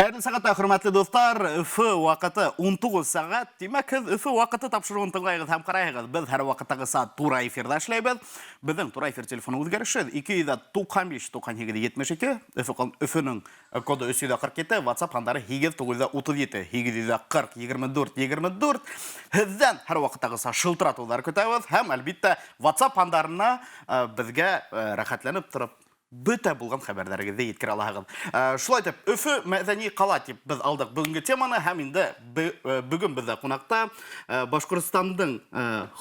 Хәйерле сәғәттә, хөрмәтле дуҫтар! Өфө ваҡыты 19 сәғәт. Тимәк, һеҙ Өфө ваҡыты тапшырыуын тыңлайһығыҙ һәм ҡарайһығыҙ. Беҙ һәр ваҡыттағыса тура эфирҙа эшләйбеҙ. Беҙҙең тура эфир телефоны үҙгәрешһеҙ 295 98 72. Өфө, Өфөнөң коды 347, WhatsApp һандары 8937 840 24 24. Һеҙҙән һәр ваҡыттағыса шылтыратыуҙар көтәбеҙ һәм, әлбиттә, WhatsApp һандарына беҙгә рәхәтләнеп тороп бөтә булған хәбәрҙәрегеҙҙе еткерә алаһығыҙ. Шулай итеп, Өфө мәҙәни ҡала тип беҙ алдыҡ бөгөнгө теманы һәм инде бөгөн беҙҙә ҡунаҡта Башҡортостандың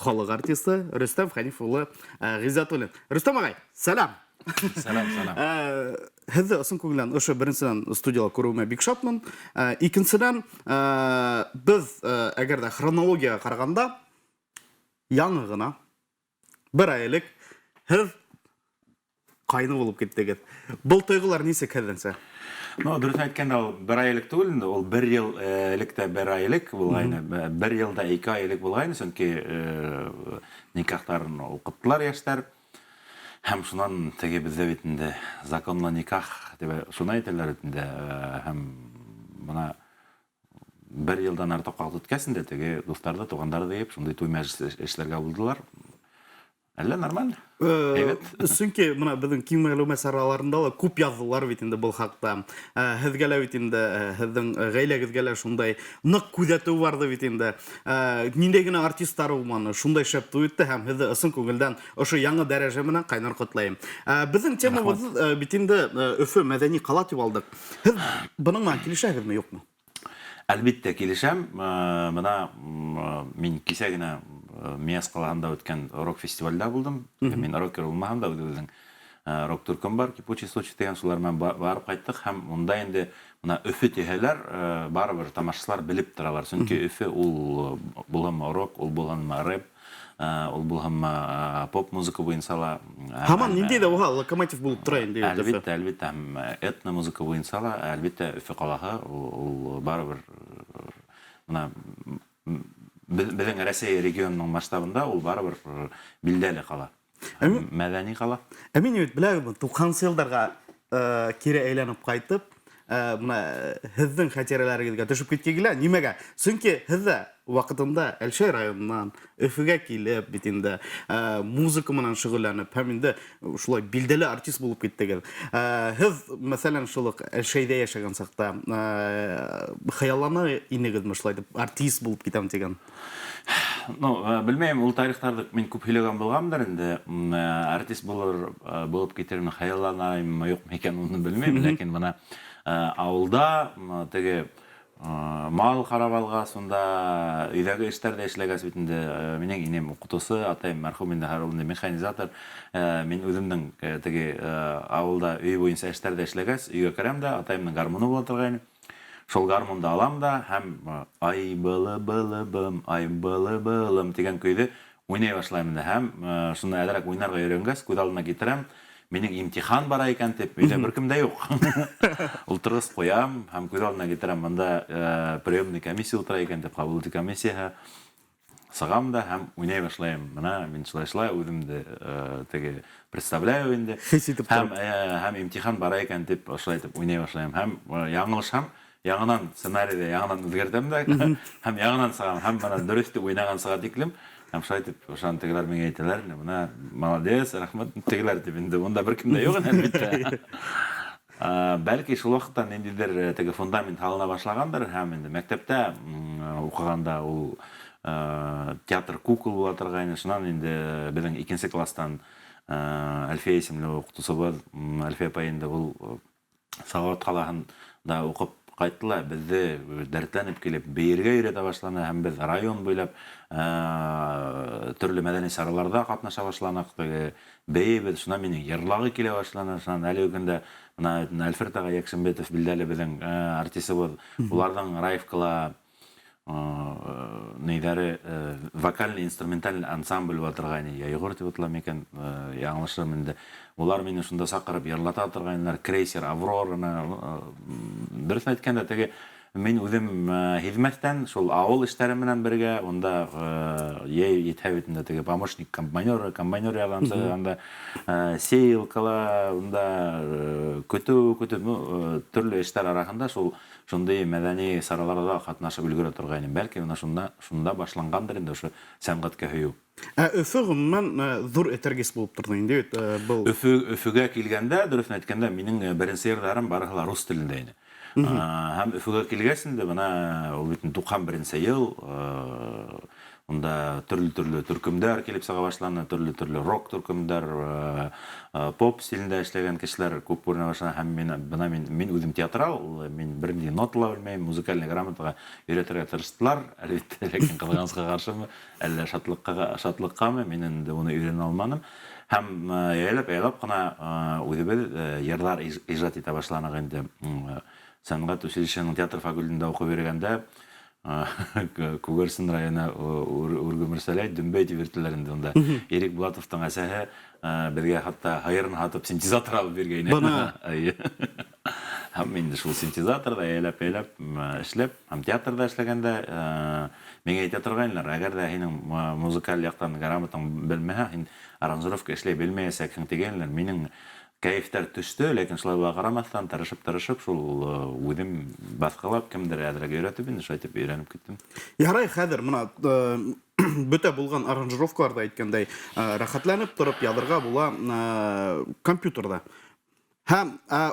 халыҡ артисты Рөстәм Хәниф улы Ғиззәтуллин. Рөстәм ағай, сәлам! Сәлам, сәлам. Һеҙҙе ысын күңелдән ошо беренсенән студияла күреүемә бик шатмын. Икенсенән, беҙ әгәр дә хронологияға ҡарағанда, яңы ғына бер ай элек һеҙ ҡайны булып киттегеҙ. Был тойғолар нисек һеҙҙеңсә? Ну, дөрөҫөн әйткәндә, ул бер ай элек түгел инде, ул бер йыл элек тә бер ай элек булғайны. Бер йыл да 2 ай элек булғайны, сөнки никахтарын уҡыттылар йәштәр. Һәм шунан теге беҙҙә бит инде законлы никах тип шуны әйтәләр бит инде. Һәм бына бер йылдан артыҡ ваҡыт үткәс инде теге дуҫтарҙы, туғандарҙы йыйып, шундай туй мәжлесе эшләргә булдылар. Әллә нормально? Әйбәт. Сөнки бына беҙҙең киң мәғлүмәт сараларында ла күп яҙҙылар бит инде был хаҡта. Һеҙгә лә бит инде, һеҙҙең ғаиләгеҙгә лә шундай ныҡ күҙәтеү барҙы бит инде. Ниндәй генә артисттар булманы, шундай шәп туй үтте һәм һеҙҙе ысын күңелдән ошо яңы дәрәжә менән ҡайнар ҡотлайым. Беҙҙең темабыҙ бит инде Өфө мәҙәни ҡала тип алдыҡ. Һеҙ бының менән килешәһегеҙме, юҡмы? Әлбиттә, килешәм. Бына мин кисә генә Мияс ҡалаһында үткән рок-фестивальдә булдым. Мин рокер булмаһам да, үҙебеҙҙең рок төркөм бар, Кипучий случай тигән, шулар менән барып ҡайттыҡ һәм унда инде бына Өфө тиһәләр, барыбер тамашасылар белеп торалар. Сөнки Өфө ул булһынмы рок, ул булһынмы рэп, ул булһынмы поп-музыка буйынса ла. Һаман ниндәй ҙә булһа локомотив булып тора инде. Әлбиттә, әлбиттә, һәм этно-музыка буйынса ла, әлбиттә, Өфө ҡалаһы ул барыбер бына беҙҙең Рәсәй регионының масштабында ул барыбер билдәле ҡала. Мәҙәни ҡала. Ә мин бит беләгеҙме, 90-нсы йылдарға кире әйләнеп ҡайтып, бына һеҙҙең хәтирәләрегеҙгә төшөп китке килә. Нимәгә? Сөнки һеҙ ҙә ваҡытында Әлшәй районынан Өфөгә килеп бит инде музыка менән шөгыльләнеп һәм инде шулай билдәле артист булып киттегеҙ. Һеҙ, мәҫәлән, шул уҡ Әлшәйҙә йәшәгән саҡта хыяллана инегеҙме шулай итеп артист булып китәм тигән? Ну, белмәйем, ул тарихтарҙы мин күп һөйләгән булғандыр инде. Артист булыр булып китермен хыялланайыммы, юҡмы икән, уны белмәйем, ләкин бына ауылда теге мал ҡарап алғас, унда өйҙәге эштәрҙе эшләгәс бит инде, минең инем уҡытыусы, атайым мәрхүм инде, хәҙер ул инде механизатор. Мин үҙемдең теге ауылда өй буйынса эштәрҙе эшләгәс, өйгә керәм дә, атайымдың гармуны була торғайны. Шул гармунды алам да һәм Ай былы былы бым, ай былы былым тигән көйҙө уйнай башлайым инде. Һәм шуны әҙерәк уйнарға өйрәнгәс, күҙ алдына китерәм, минең имтихан бара икән дип, өйҙә бер кем дә юҡ. Ултырғыс ҡуям һәм күҙ алдына китерәм, бында приемный комиссия ултыра икән дип, ҡабул итеү комиссияһы. Сығам да һәм уйнай башлайым. Бына мин шулай-шулай үҙемде теге представляю инде. Хис итеп һәм, һәм имтихан бара икән дип шулай итеп уйнай башлайым. Һәм яңылышам, яңынан сценарийҙы яңынан үҙгәртәм дә һәм яңынан сығам. Һәм бына дөрөҫ дип уйнағансыға тиклем. Һәм шулай итеп ошоны тегеләр миңә әйтәләр, бына молодец, рәхмәт тегеләр дип инде унда бер кем дә юҡ инде, әлбиттә. Бәлки, шул ваҡытта ниндәйҙер теге фундамент һалына башлағандыр, һәм инде мәктәптә уҡығанда ул театр кукол була торғайны. Шунан инде беҙҙең икенсе класстан Әлфиә исемле уҡытыусыбыҙ, Әлфиә апай инде ул Салауат ҡалаһында уҡып ҡайтты ла, беҙҙе дәртләнеп килеп бейергә өйрәтә башланы, һәм беҙ район буйлап төрлө мәҙәни сараларҙа ҡатнаша башланыҡ. Теге бейебеҙ, шунан минең йырлағы килә башланы. Шунан әлеге көндә бына Әлфред ағай Йәкшембетов билдәле беҙҙең артисыбыҙ. Уларҙың Раевкала нейҙәре вокальный-инструменталь ансамбль була торғайны, Йәйғор тип атала микән, яңылышырмын инде. Улар мине шунда саҡырып йырлата торғайнылар, Крейсер Аврораны. Дөрөҫөн әйткәндә, теге Мин үҙем һиҙмәҫтән шул ауыл эштәре менән бергә унда йәй етһә бит инде теге помощник комбайнер, комбайнер ярҙамсы, анда сеялкала, унда көтөү көтөп, ну, төрлө эштәр араһында шул шундай мәҙәни сараларҙа ҡатнашып өлгөрә торғайным. Бәлки, бына шунда башланғандыр инде ошо сәнғәткә һөйөү. Ә Өфө ғөмүмән ҙур этәргес булып торҙо инде бит был. Өфөгә килгәндә, дөрөҫөн әйткәндә, минең беренсе йырҙарым барыһы ла рус телендә ине. Һәм Өфөгә килгәс инде бына ул бит 91 йыл, унда төрлө-төрлө төркөмдәр килеп сыға башланы, төрлө-төрлө рок төркөмдәр, поп стилендә эшләгән кешеләр күп күренә башланы. Һәм мин бына мин үҙем театрал, мин бернинди нота ла белмәйем, музыкальный грамотаға өйрәтергә тырыштылар, әлбиттә, ләкин ҡыҙғанысҡа ҡаршымы, әллә шатлыҡҡамы, мин инде уны өйрәнә алманым. Һәм яйлап-яйлап ҡына үҙебеҙ йырҙар ижад итә башланыҡ инде. Сәнғәт училищеһының театр факультетында уҡып йөрөгәндә Күгәрсен районы Үргөмөрсәләй, Дөмбәй тип йөрөтәләр инде унда. Ирек Булатовтың әсәһе беҙгә хатта һыйырын һатып синтезатор алып биргәйне. Бына. Эйе. Һәм инде шул синтезаторҙа яйлап-яйлап эшләп, һәм театрҙа эшләгәндә миңә әйтә торғайнылар, әгәр ҙә һинең музыкаль яҡтан грамотаң белмәһә, һин аранжировка эшләй белмәйәсәкһең тигәнеләр. Минең кәйефтәр төштө, ләкин шулай була ҡарамаҫтан, тырышып-тырышып, шул үҙем баҫҡылап, кемдер әҙерәк өйрәтеп инде, шулай итеп өйрәнеп киттем. Ярай, хәҙер бына бөтә булған аранжировкаларҙы әйткәндәй, рәхәтләнеп тороп яҙырға була компьютерҙа. Һәм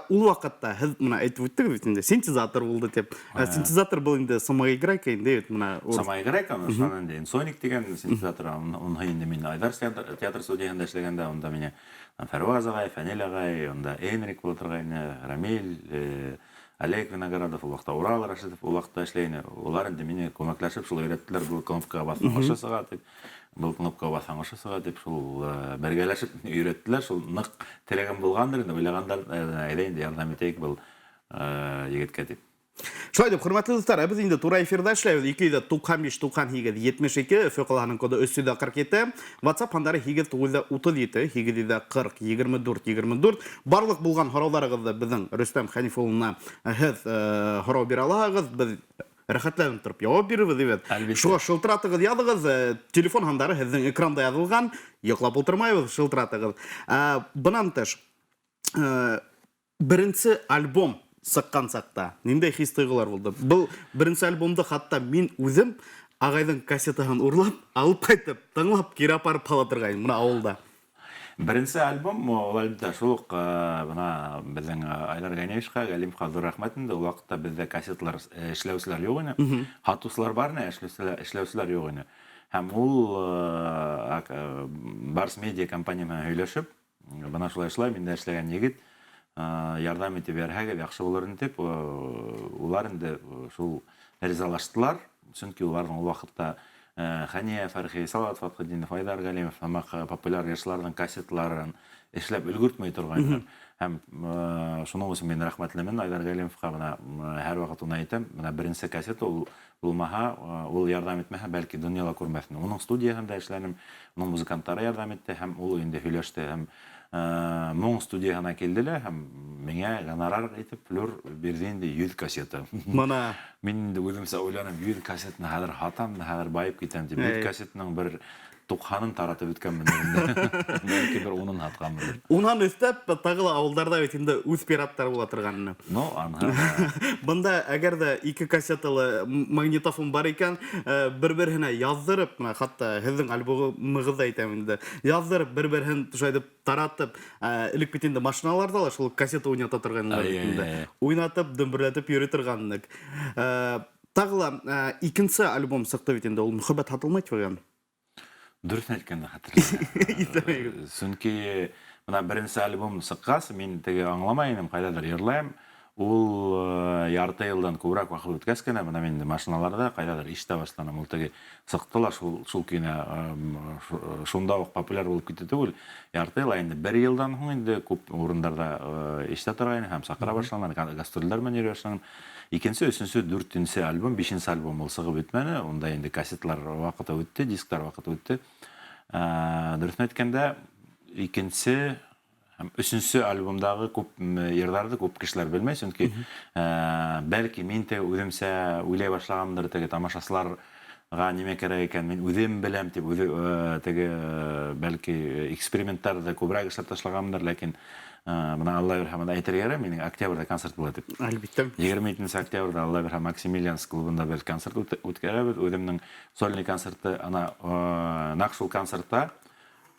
ул ваҡытта һеҙ бына әйтеп үттегеҙ бит инде, синтезатор булды тип. Синтезатор был инде самоиграйка инде бит бына. Самоиграйка, шунан инде Ensoniq тигән синтезатор, уны инде мин Айҙар театр студияһында эшләгәндә, унда мине Фәрваз ағай, Фәнил ағай, унда Энрик була торғайны, Рамил, Олег Виноградов, ул ваҡытта Урал Рашидов ул ваҡытта эшләй ине. Улар инде мине күмәкләшеп шул өйрәттеләр, был кнопкаға баҫһаң ошо сыға тип, был кнопкаға баҫһаң ошо сыға тип, шул бергәләшеп өйрәттеләр. Шул ныҡ теләгем булғандыр инде, уйлағандар, әйҙә инде ярҙам итәйек был егеткә тип. Шулай итеп, хөрмәтле дуҫтар, беҙ инде тура эфирҙа эшләйбеҙ. 295 98 72, Өфө ҡалаһының коды 347, WhatsApp һандары һигеҙ туғыҙ йөҙ утыҙ ете, һигеҙ йөҙ ҡырҡ, егерме дүрт, егерме дүрт. Барлыҡ булған һорауҙарығыҙҙы беҙҙең Рөстәм Хәниф улына һеҙ һорау бирә алаһығыҙ. Беҙ рәхәтләнеп тороп яуап бирербеҙ, бит. Әлбиттә. Шуға шылтыратығыҙ, яҙығыҙ. Телефон һандары һеҙҙең экранда яҙылған. Йоҡлап ултырмайбыҙ, шылтыратығыҙ. Бынан тыш, беренсе альбом сыҡҡан саҡта ниндәй хис-тойғолар булды? Был беренсе альбомды хатта мин үҙем ағайҙың кассетаһын урлап, алып ҡайтып, тыңлап, кире апарып һала торғайным бына ауылда. Беренсе альбом, ул әлбиттә шул уҡ, бына беҙҙең Айҙар Ғәниевичҡа, Ғәлимға ҙур рәхмәт инде. Ул ваҡытта беҙҙә кассеталар эшләүселәр юҡ ине. Һатыусылар бар ине, эшләүселәр юҡ ине. Һәм ул Барс Медиа компания менән һөйләшеп, бына шулай шулай миндә эшләгән егет, ярҙам итеп бирһәгеҙ яҡшы булыр ине тип, улар инде шул ризалаштылар. Сөнки уларҙың ул ваҡытта Хәниә Фәрхи, Салават Фәтхетдинов, Айҙар Ғәлимов һымаҡ популяр йырсыларҙың кассеталарын эшләп өлгөртмәй торғайнылар. Һәм шуның өсөн мин рәхмәтлемен Айҙар Ғәлимовҡа. Бына һәр ваҡыт уны әйтәм, бына беренсе кассета ул булмаһа, ул ярҙам итмәһә, бәлки донъяла күрмәҫ инем. Уның студияһында эшләнем, уның музыканттары ярҙам итте һәм ул инде һөйләште һәм Моң студияһына килде лә һәм миңә гонорар итеп Флүр бирҙе инде 100 кассета. Бына. Мин инде үҙемсә уйланым, 100 кассетаны хәҙер һатам да, хәҙер байып китәм тип. 100 кассетаның бер туҡһанын таратып бөткәнмен инде. Бәлки бер унын һатҡанмындыр. Унан өҫтәп, тағы ла ауылдарҙа бит инде үҙ пираттар була торған ине. Ну, анһы, да. Бында әгәр ҙә ике кассеталы магнитофон бар икән, бер-береһенә яҙҙырып, бына хатта һеҙҙең альбомығыҙҙы әйтәм инде, яҙҙырып, бер-береһен шулай итеп таратып, элек бит инде машиналарҙа ла шул кассета уйната торғайнылар бит инде. Уйнатып, дөмбөрләтеп йөрөй торған инек. Тағы ла, икенсе альбом сыҡты бит инде, ул Мөхәббәт һатылмай тигән. Дөрөҫ әйткәндә хәтерләмәйем. Иҫләмәйем. Сөнки бына беренсе альбом сыҡҡас, мин теге аңламай инем, ҡайҙалыр йырлайым. Ул ярты йылдан күберәк ваҡыт үткәс кенә, бына мин инде машиналарҙа ҡайҙалыр ишетә башланым. Ул теге сыҡты ла шул көйөнә, шунда уҡ популяр булып китте түгел. Ярты йыл, инде бер йылдан һуң инде күп урындарҙа ишетә торғайным һәм саҡыра башланым, гастролдәр менән йөрөй башланым. Икенсе, өсөнсө, дүртенсе альбом, бишенсе альбом ул сығып бөтмәне. Унда инде кассеталар ваҡыты үтте, дисктар ваҡыты үтте. Дөрөҫөн әйткәндә, икенсе Һәм өсөнсө альбомдағы күп йырҙарҙы күп кешеләр белмәй, сөнки бәлки мин теге үҙемсә уйлай башлағанмындыр, теге тамашасыларға нимә кәрәк икән, мин үҙем беләм тип үҙе теге бәлки эксперименттарҙы күберәк эшләп ташлағанмындыр, ләкин бына Алла бирһә, бына әйтергә ярай, минең октябрҙә концерт була тип. Әлбиттә. 27 октябрҙә Алла бирһә Максимилианс клубында беҙ концерт үткәрәбеҙ, үҙемдең сольный концерты, ана нәҡ шул концертта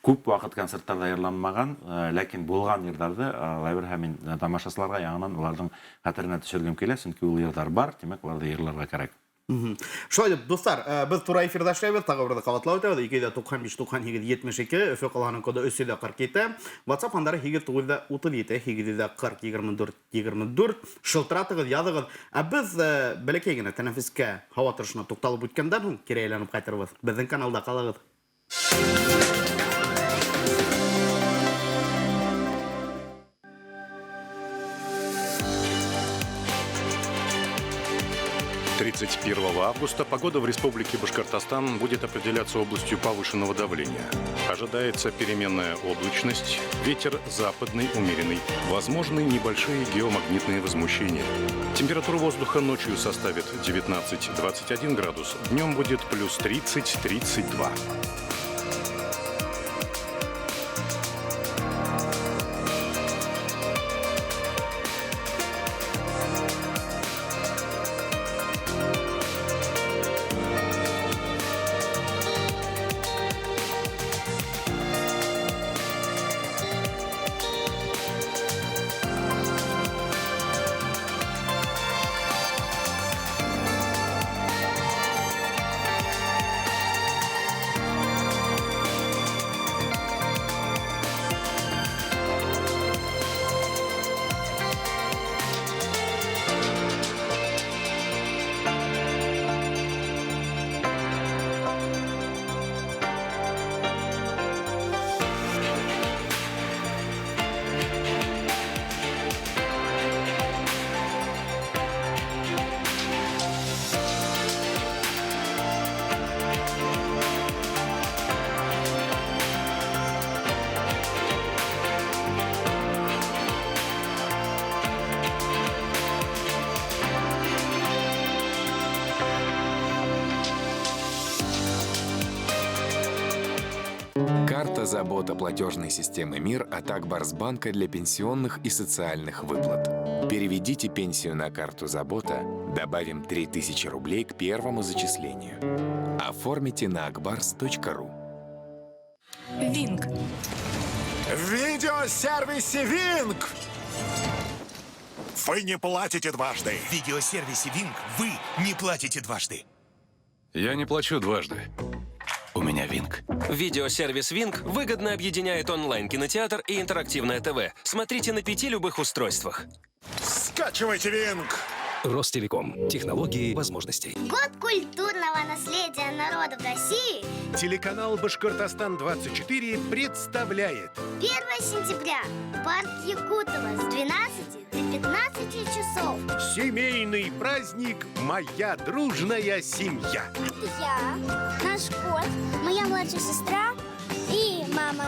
күп ваҡыт концерттарҙа йырланмаған, ләкин булған йырҙарҙы Алла бирһә мин тамашасыларға яңынан уларҙың хәтеренә төшөргөм килә, сөнки ул йырҙар бар, тимәк уларҙы йырларға кәрәк. Шулай итеп, дуҫтар, беҙ тура эфирҙа эшләйбеҙ, тағы берҙе ҡабатлап үтәбеҙ. 295 98 72, Өфө ҡалаһының коды 347, WhatsApp һандары 8 937 840 24 24. Шылтыратығыҙ, яҙығыҙ. Ә беҙ бәләкәй генә тәнәфескә, һауа торошона туҡталып үткәндән һуң кире әйләнеп ҡайтырбыҙ. Беҙҙең каналда ҡалығыҙ. 31 августа погода в Республике Башкортостан будет определяться областью повышенного давления. Ожидается переменная облачность, ветер западный умеренный, возможны небольшие геомагнитные возмущения. Температура воздуха ночью составит 19-21 градус, днем будет плюс 30-32. Карта «Забота» платежной системы МИР от Акбарсбанка для пенсионных и социальных выплат. Переведите пенсию на карту «Забота», добавим 3000 рублей к первому зачислению. Оформите на akbars.ru. Винк. В видеосервисе Винк! Вы не платите дважды. В видеосервисе Винк вы не платите дважды. Я не плачу дважды. У меня Винк. Видеосервис Винк выгодно объединяет онлайн-кинотеатр и интерактивное ТВ. Смотрите на 5 любых устройствах. Скачивайте Винк! Ростелеком. Технологии возможностей. Год культурного наследия народов России. Телеканал Башкортостан-24 представляет. 1 сентября. Парк Якутова с 12 до 15 часов. Семейный праздник «Моя дружная семья». Это я, наш кот, моя младшая сестра и мама.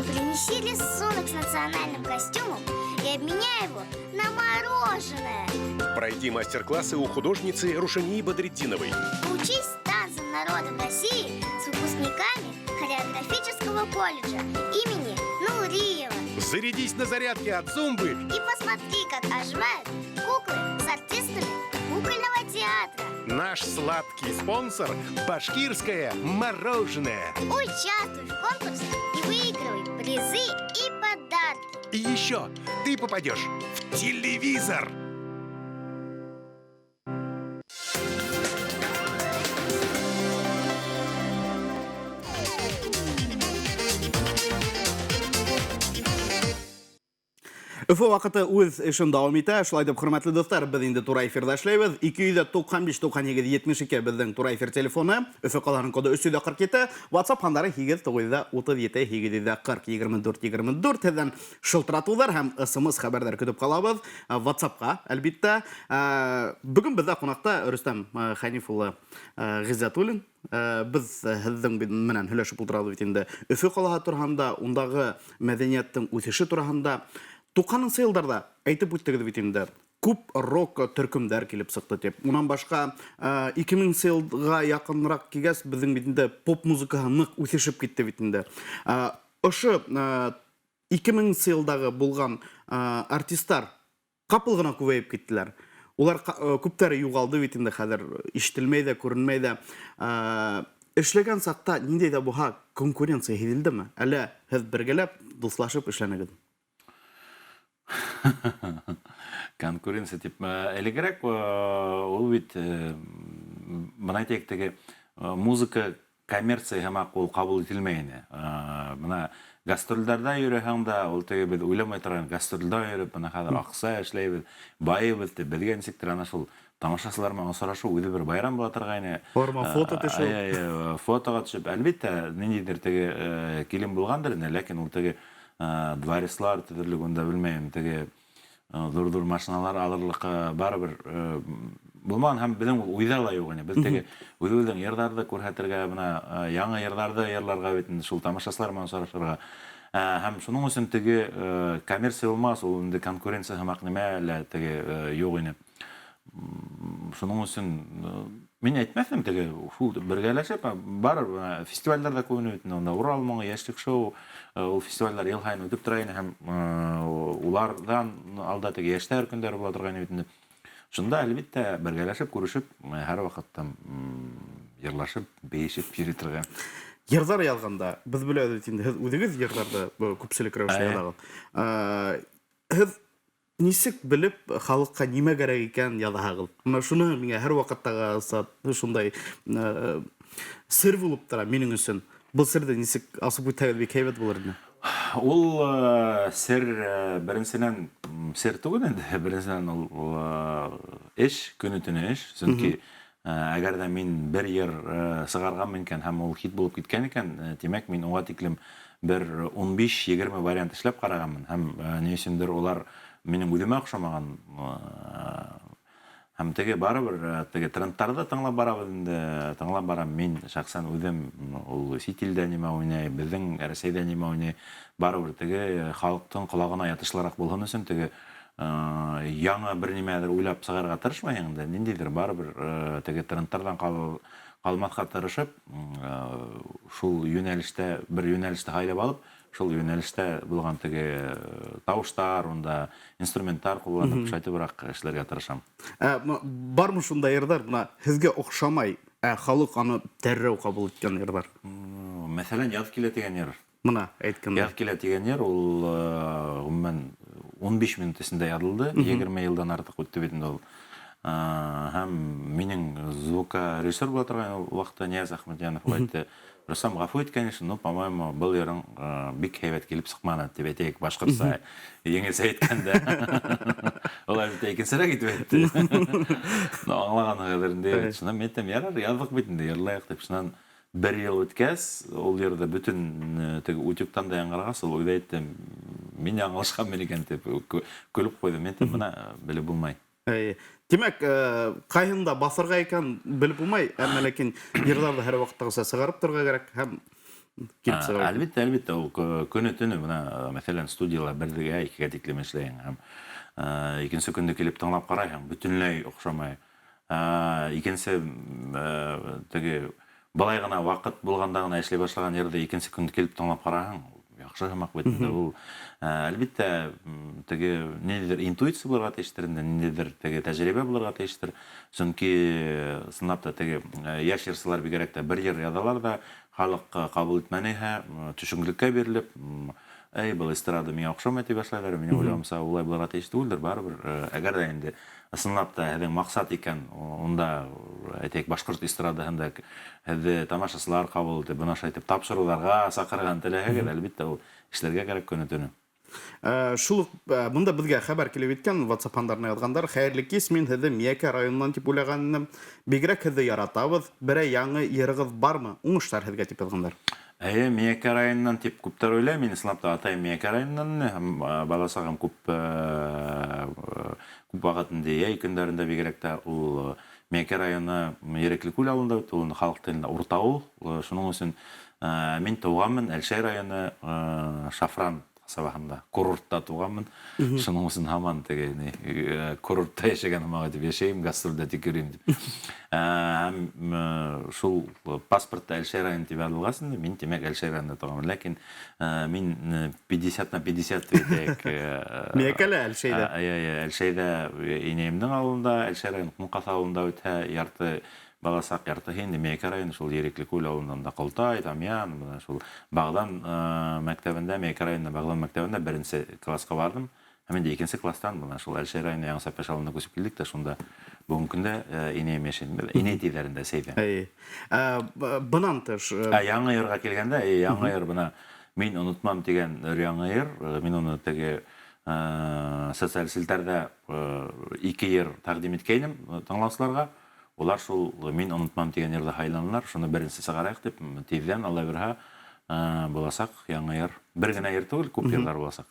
Принеси рисунок с национальным костюмом и обменяй его на мороженое. Пройди мастер-классы у художницы Рушании Бадретдиновой. Учись танцам народов России с выпускниками хореографического колледжа имени Нуриева. Зарядись на зарядке от зумбы. И посмотри, как оживают куклы с артистами кукольного театра. Наш сладкий спонсор – башкирское мороженое. Участвуй в конкурсах и выигрывай призы и подарки. И еще ты попадешь в телевизор. Өфө ваҡыты үҙ эшен дауам итә. Шулай итеп, хөрмәтле дуҫтар, беҙ инде тура эфирҙа эшләйбеҙ. 295 98 72 беҙҙең тура эфир телефоны. Өфө ҡалаһының коды 347. WhatsApp һандары 8 937 840 24 24. Һеҙҙән шылтыратыуҙар һәм SMS хәбәрҙәр көтөп ҡалабыҙ. WhatsApp-ҡа, әлбиттә. Бөгөн беҙҙә ҡунаҡта Рөстәм Хәниф улы Ғиззәтуллин. Беҙ һеҙҙең менән һөйләшеп ултырабыҙ бит инде. Өфө ҡалаһы тураһында, ундағы мәҙәниәттең үҫеше тураһында. 90-нсы йылдарҙа әйтеп үттегеҙ бит инде, күп рок төркөмдәр килеп сыҡты тип. Унан башҡа 2000 йылға яҡыныраҡ килгәс, беҙҙең бит инде поп музыкаһы ныҡ үҫешеп китте бит инде. Ошо 2000 йылдағы булған артистар ҡапыл ғына күбәйеп киттеләр. Улар күптәре юғалды бит инде хәҙер, ишетелмәй ҙә, күренмәй ҙә. Эшләгән саҡта ниндәй ҙә булһа конкуренция һиҙелдеме? Әллә һеҙ бергәләп, дуҫлашып эшләнегеҙ? Конкуренция тип, элегерәк ул бит, бына әйтәйек, теге музыка коммерция һымаҡ ул ҡабул ителмәй ине. Бына гастролдәрҙә йөрөһәң дә, ул теге беҙ уйламай торған гастролдә йөрөп, бына хәҙер аҡса эшләйбеҙ, байыбыҙ тип, беҙгә нисектер ана шул тамашасылар менән осрашыу үҙе бер байрам була торғайны. Улар менән фото төшөү. Фотоға төшөп, әлбиттә, ниндәйҙер теге килем булғандыр инде, ләкин ул теге дворецлар төҙөрлөк унда белмәйем, теге ҙур-ҙур машиналар алырлыҡ барыбер булмаған, һәм беҙҙең ул уйҙа ла юҡ ине. Беҙ теге үҙебеҙҙең йырҙарҙы күрһәтергә, бына яңы йырҙарҙы йырларға бит инде, шул тамашасылар менән осрашырға. Һәм шуның өсөн теге коммерция булмас, ул инде конкуренция һымаҡ нимә лә теге юҡ ине. Шуның өсөн мин әйтмәҫем, теге шул бергәләшеп барыр фестивалдәрҙә күбенә бит инде, унда Урал моңо, Йәшлек шоу, ул фестивалдәр йыл һайын үтеп тора ине, һәм уларҙан алда теге йәштәр көндәре була торғайны бит инде. Шунда әлбиттә бергәләшеп, күрешеп, һәр ваҡытта йырлашып, бейешеп йөрөй торған. Йырҙар яҙғанда, беҙ беләбеҙ бит инде, һеҙ үҙегеҙ йырҙарҙы күпселек рәүештә яҙағыҙ. Һеҙ нисек белеп халыҡҡа нимә кәрәк икәнен яҙаһығыҙ? Бына шуны миңә һәр ваҡыттағы шундай сер булып тора минең өсөн. Был серҙе нисек асып үтһәгеҙ бик һәйбәт булыр ине. Ул сер, беренсенән, сер түгел инде, беренсенән ул эш, көнө-төнө эш. Сөнки әгәр ҙә мин бер йыр сығарғанмын икән һәм ул хит булып киткән икән, тимәк, мин уға тиклем бер ун биш-егерме вариант эшләп ҡарағанмын. Һәм ни өсөндөр улар минең үҙемә оҡшамаған. Һәм теге барыбер теге трендтарҙы тыңлап барабыҙ инде, тыңлап барам мин шәхсән үҙем, ул сит илдә нимә уйнай, беҙҙең Рәсәйҙә нимә уйнай, барыбер теге халыҡтың ҡолағына ятышлыраҡ булһын өсөн теге яңы бер нимәлер уйлап сығарырға тырышмайһың инде, ниндәйҙер барыбер теге трендтарҙан ҡалмаҫҡа тырышып, шул йүнәлештә, бер йүнәлеште һайлап алып, шул йүнәлештә булған теге тауыштар, унда инструменттар ҡулланып, шайтыбыраҡ эшләргә тырышам. Бармы шундай йырҙар, бына һеҙгә оҡшамай, ә халыҡ аны дәррәү ҡабул иткән йырҙар? Мәҫәлән, Яҙ килә тигән йыр. Бына әйткәндә. Яҙ килә тигән йыр, ул ғөмүмән 15 минут эсендә яҙылды, 20 йылдан артыҡ үтте бит инде ул. Һәм минең звукорежиссер була торған ваҡытта Нияз Әхмәтйәнов ул әйтте, Рөстәм, ғәфү ит, конечно, но, по-моему, был йырың бик һәйбәт килеп сыҡманы, тип әйтәйек, башҡортса еңелсә әйткәндә. Ул әлбиттә икенсерәк итеп әйтте. Но аңлағанығыҙ инде. Шунан мин әйтәм, ярар, яҙҙыҡ бит инде, йырлайыҡ тип. Шунан бер йыл үткәс, ул йырҙы бөтөн теге утюгтан да яңғырағас, ул үҙе әйтте, мин яңылышҡанмын икән тип көлөп ҡуйҙы. Мин әйтәм, бына белеп булмай. Тимәк, ҡайһында баҫырға икән белеп булмай, әммә ләкин йырҙарҙы һәр ваҡыттағыса сығарып торорға кәрәк һәм килеп сығарып. Әлбиттә, әлбиттә, ул көнө-төнө бына, мәҫәлән, студияла берҙегә, икегә тиклем эшләйһең һәм икенсе көндө килеп тыңлап ҡарайһың, бөтөнләй оҡшамай. Икенсе, теге былай ғына ваҡыт булғанда ғына эшләй башлаған йырҙы икенсе көндө килеп тыңлап ҡараһаң, яҡшы һымаҡ бит инде ул. Әлбиттә, теге ниндәйҙер интуиция булырға тейештер инде, ниндәйҙер теге тәжрибә булырға тейештер. Сөнки ысынлап та теге йәш йырсылар бигерәк тә бер йыр яҙалар ҙа, халыҡ ҡабул итмәнеһә, төшөнкөлөккә бирелеп, эй, был эстрада миңә оҡшамай тип башлайҙар. Минең уйлауымса, улай булырға тейеш түгелдер, барыбер, әгәр ҙә инде ысынлап та һеҙҙең маҡсат икән, унда, әйтәйек, башҡорт эстрадаһында һеҙҙе тамашасылар ҡабул итеп, бына шулай итеп тапшырыуҙарға саҡырған теләһәгеҙ, әлбиттә, ул эшләргә кәрәк көнө-төнө. Шул уҡ бында беҙгә хәбәр килеп еткән, WhatsApp һандарына яҙғандар. Хәйерле кис, мин һеҙҙе Миәкә районынан тип уйлаған инем. Бигерәк һеҙҙе яратабыҙ. Берәй яңы йырығыҙ бармы? Уңыштар һеҙгә тип яҙғандар. Эйе, Миәкә районынан тип күптәр уйлай. Мин ысынлап та атайым Миәкә районынан ине һәм бала сағым күп күп ваҡыт инде йәй көндәрендә бигерәк тә ул Миәкә районы Ерекле күл ауылында үтте, ул инде халыҡ телендә Уртауыл. Шуның өсөн мин тыуғанмын Әлшәй районы Шафран ҡасабаһында, курортта тыуғанмын. Шуның өсөн һаман теге ни курортта йәшәгән һымаҡ итеп йәшәйем, гастрольдә тик йөрөйөм дип. Һәм шул паспортта Әлшәй районы тип яҙылғас инде, мин тимәк Әлшәй районында тыуғанмын. Ләкин мин 50 на 50 дип әйтәйек. Миәкә лә Әлшәйҙә. Эйе, Әлшәйҙә инәйемдең ауылында, Әлшәй районы Ҡуңҡаҫ ауылында үтһә, ярты баласаҡ, яртыһы инде Миәкә районы, шул Ерекле күл ауылында Ҡолтай, Тамъян, бына шул Бағҙан мәктәбендә, Миәкә районында Бағҙан мәктәбендә беренсе класҡа барҙым. Һәм инде икенсе кластан бына шул Әлшәй районы Яңы Сәпәш ауылына күсеп килдек тә, шунда бөгөнгө көндә инәйем йәшәй. Инәй тиҙәр инде, әсәй ҙә. Эйе. Бынан тыш, Ә яңы йырға килгәндә, эйе, яңы йыр бына Мин онотмам тигән өр-яңы йыр. Мин уны теге социаль селтәрҙә ике йыр тәҡдим иткәйнем тыңлаусыларға. Улар шул Мин онотмам тигән йырҙы һайланылар. Шуны беренсе сығарайыҡ тип, тиҙҙән, Алла бирһә, буласаҡ яңы йыр. Бер генә йыр түгел, күп йырҙар буласаҡ.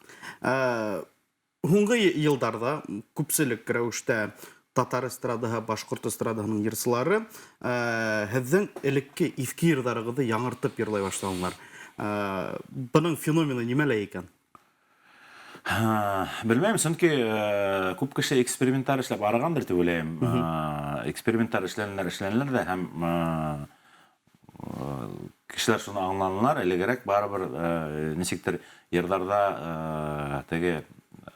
Һуңғы йылдарҙа күпселек рәүештә татар эстрадаһы, башҡорт эстрадаһының йырсылары һеҙҙең элекке иҫке йырҙарығыҙҙы яңыртып йырлай башланылар. Бының феномены нимәлә икән? Белмәйем, сөнки күп кеше эксперименттар эшләп арығандыр тип уйлайым. Эксперименттар эшләнеләр, эшләнеләр ҙә һәм кешеләр шуны аңланылар, элегерәк барыбер нисектер йырҙарҙа теге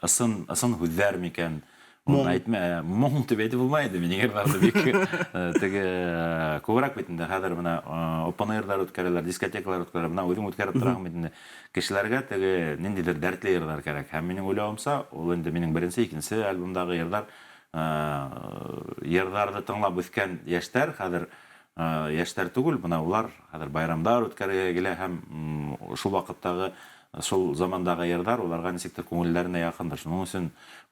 ысын ысын һүҙҙәр микән, Моң. Әйтмә, моң тип әйтеп булмай инде, минең йырҙарҙы бик теге күберәк бит инде хәҙер бына open airҙар үткәрәләр, дискотекалар үткәрәләр, бына үҙең үткәреп тораһың бит инде. Кешеләргә теге ниндәйҙер дәртле йырҙар кәрәк. Һәм минең уйлауымса, ул инде минең беренсе, икенсе альбомдағы йырҙар, йырҙарҙы тыңлап үҫкән йәштәр хәҙер йәштәр түгел, бына улар хәҙер байрамдар үткәрергә килә һәм шул ваҡыттағы, шул замандағы йырҙар уларға нисектер күңелдәренә яҡындыр. Шуның өсөн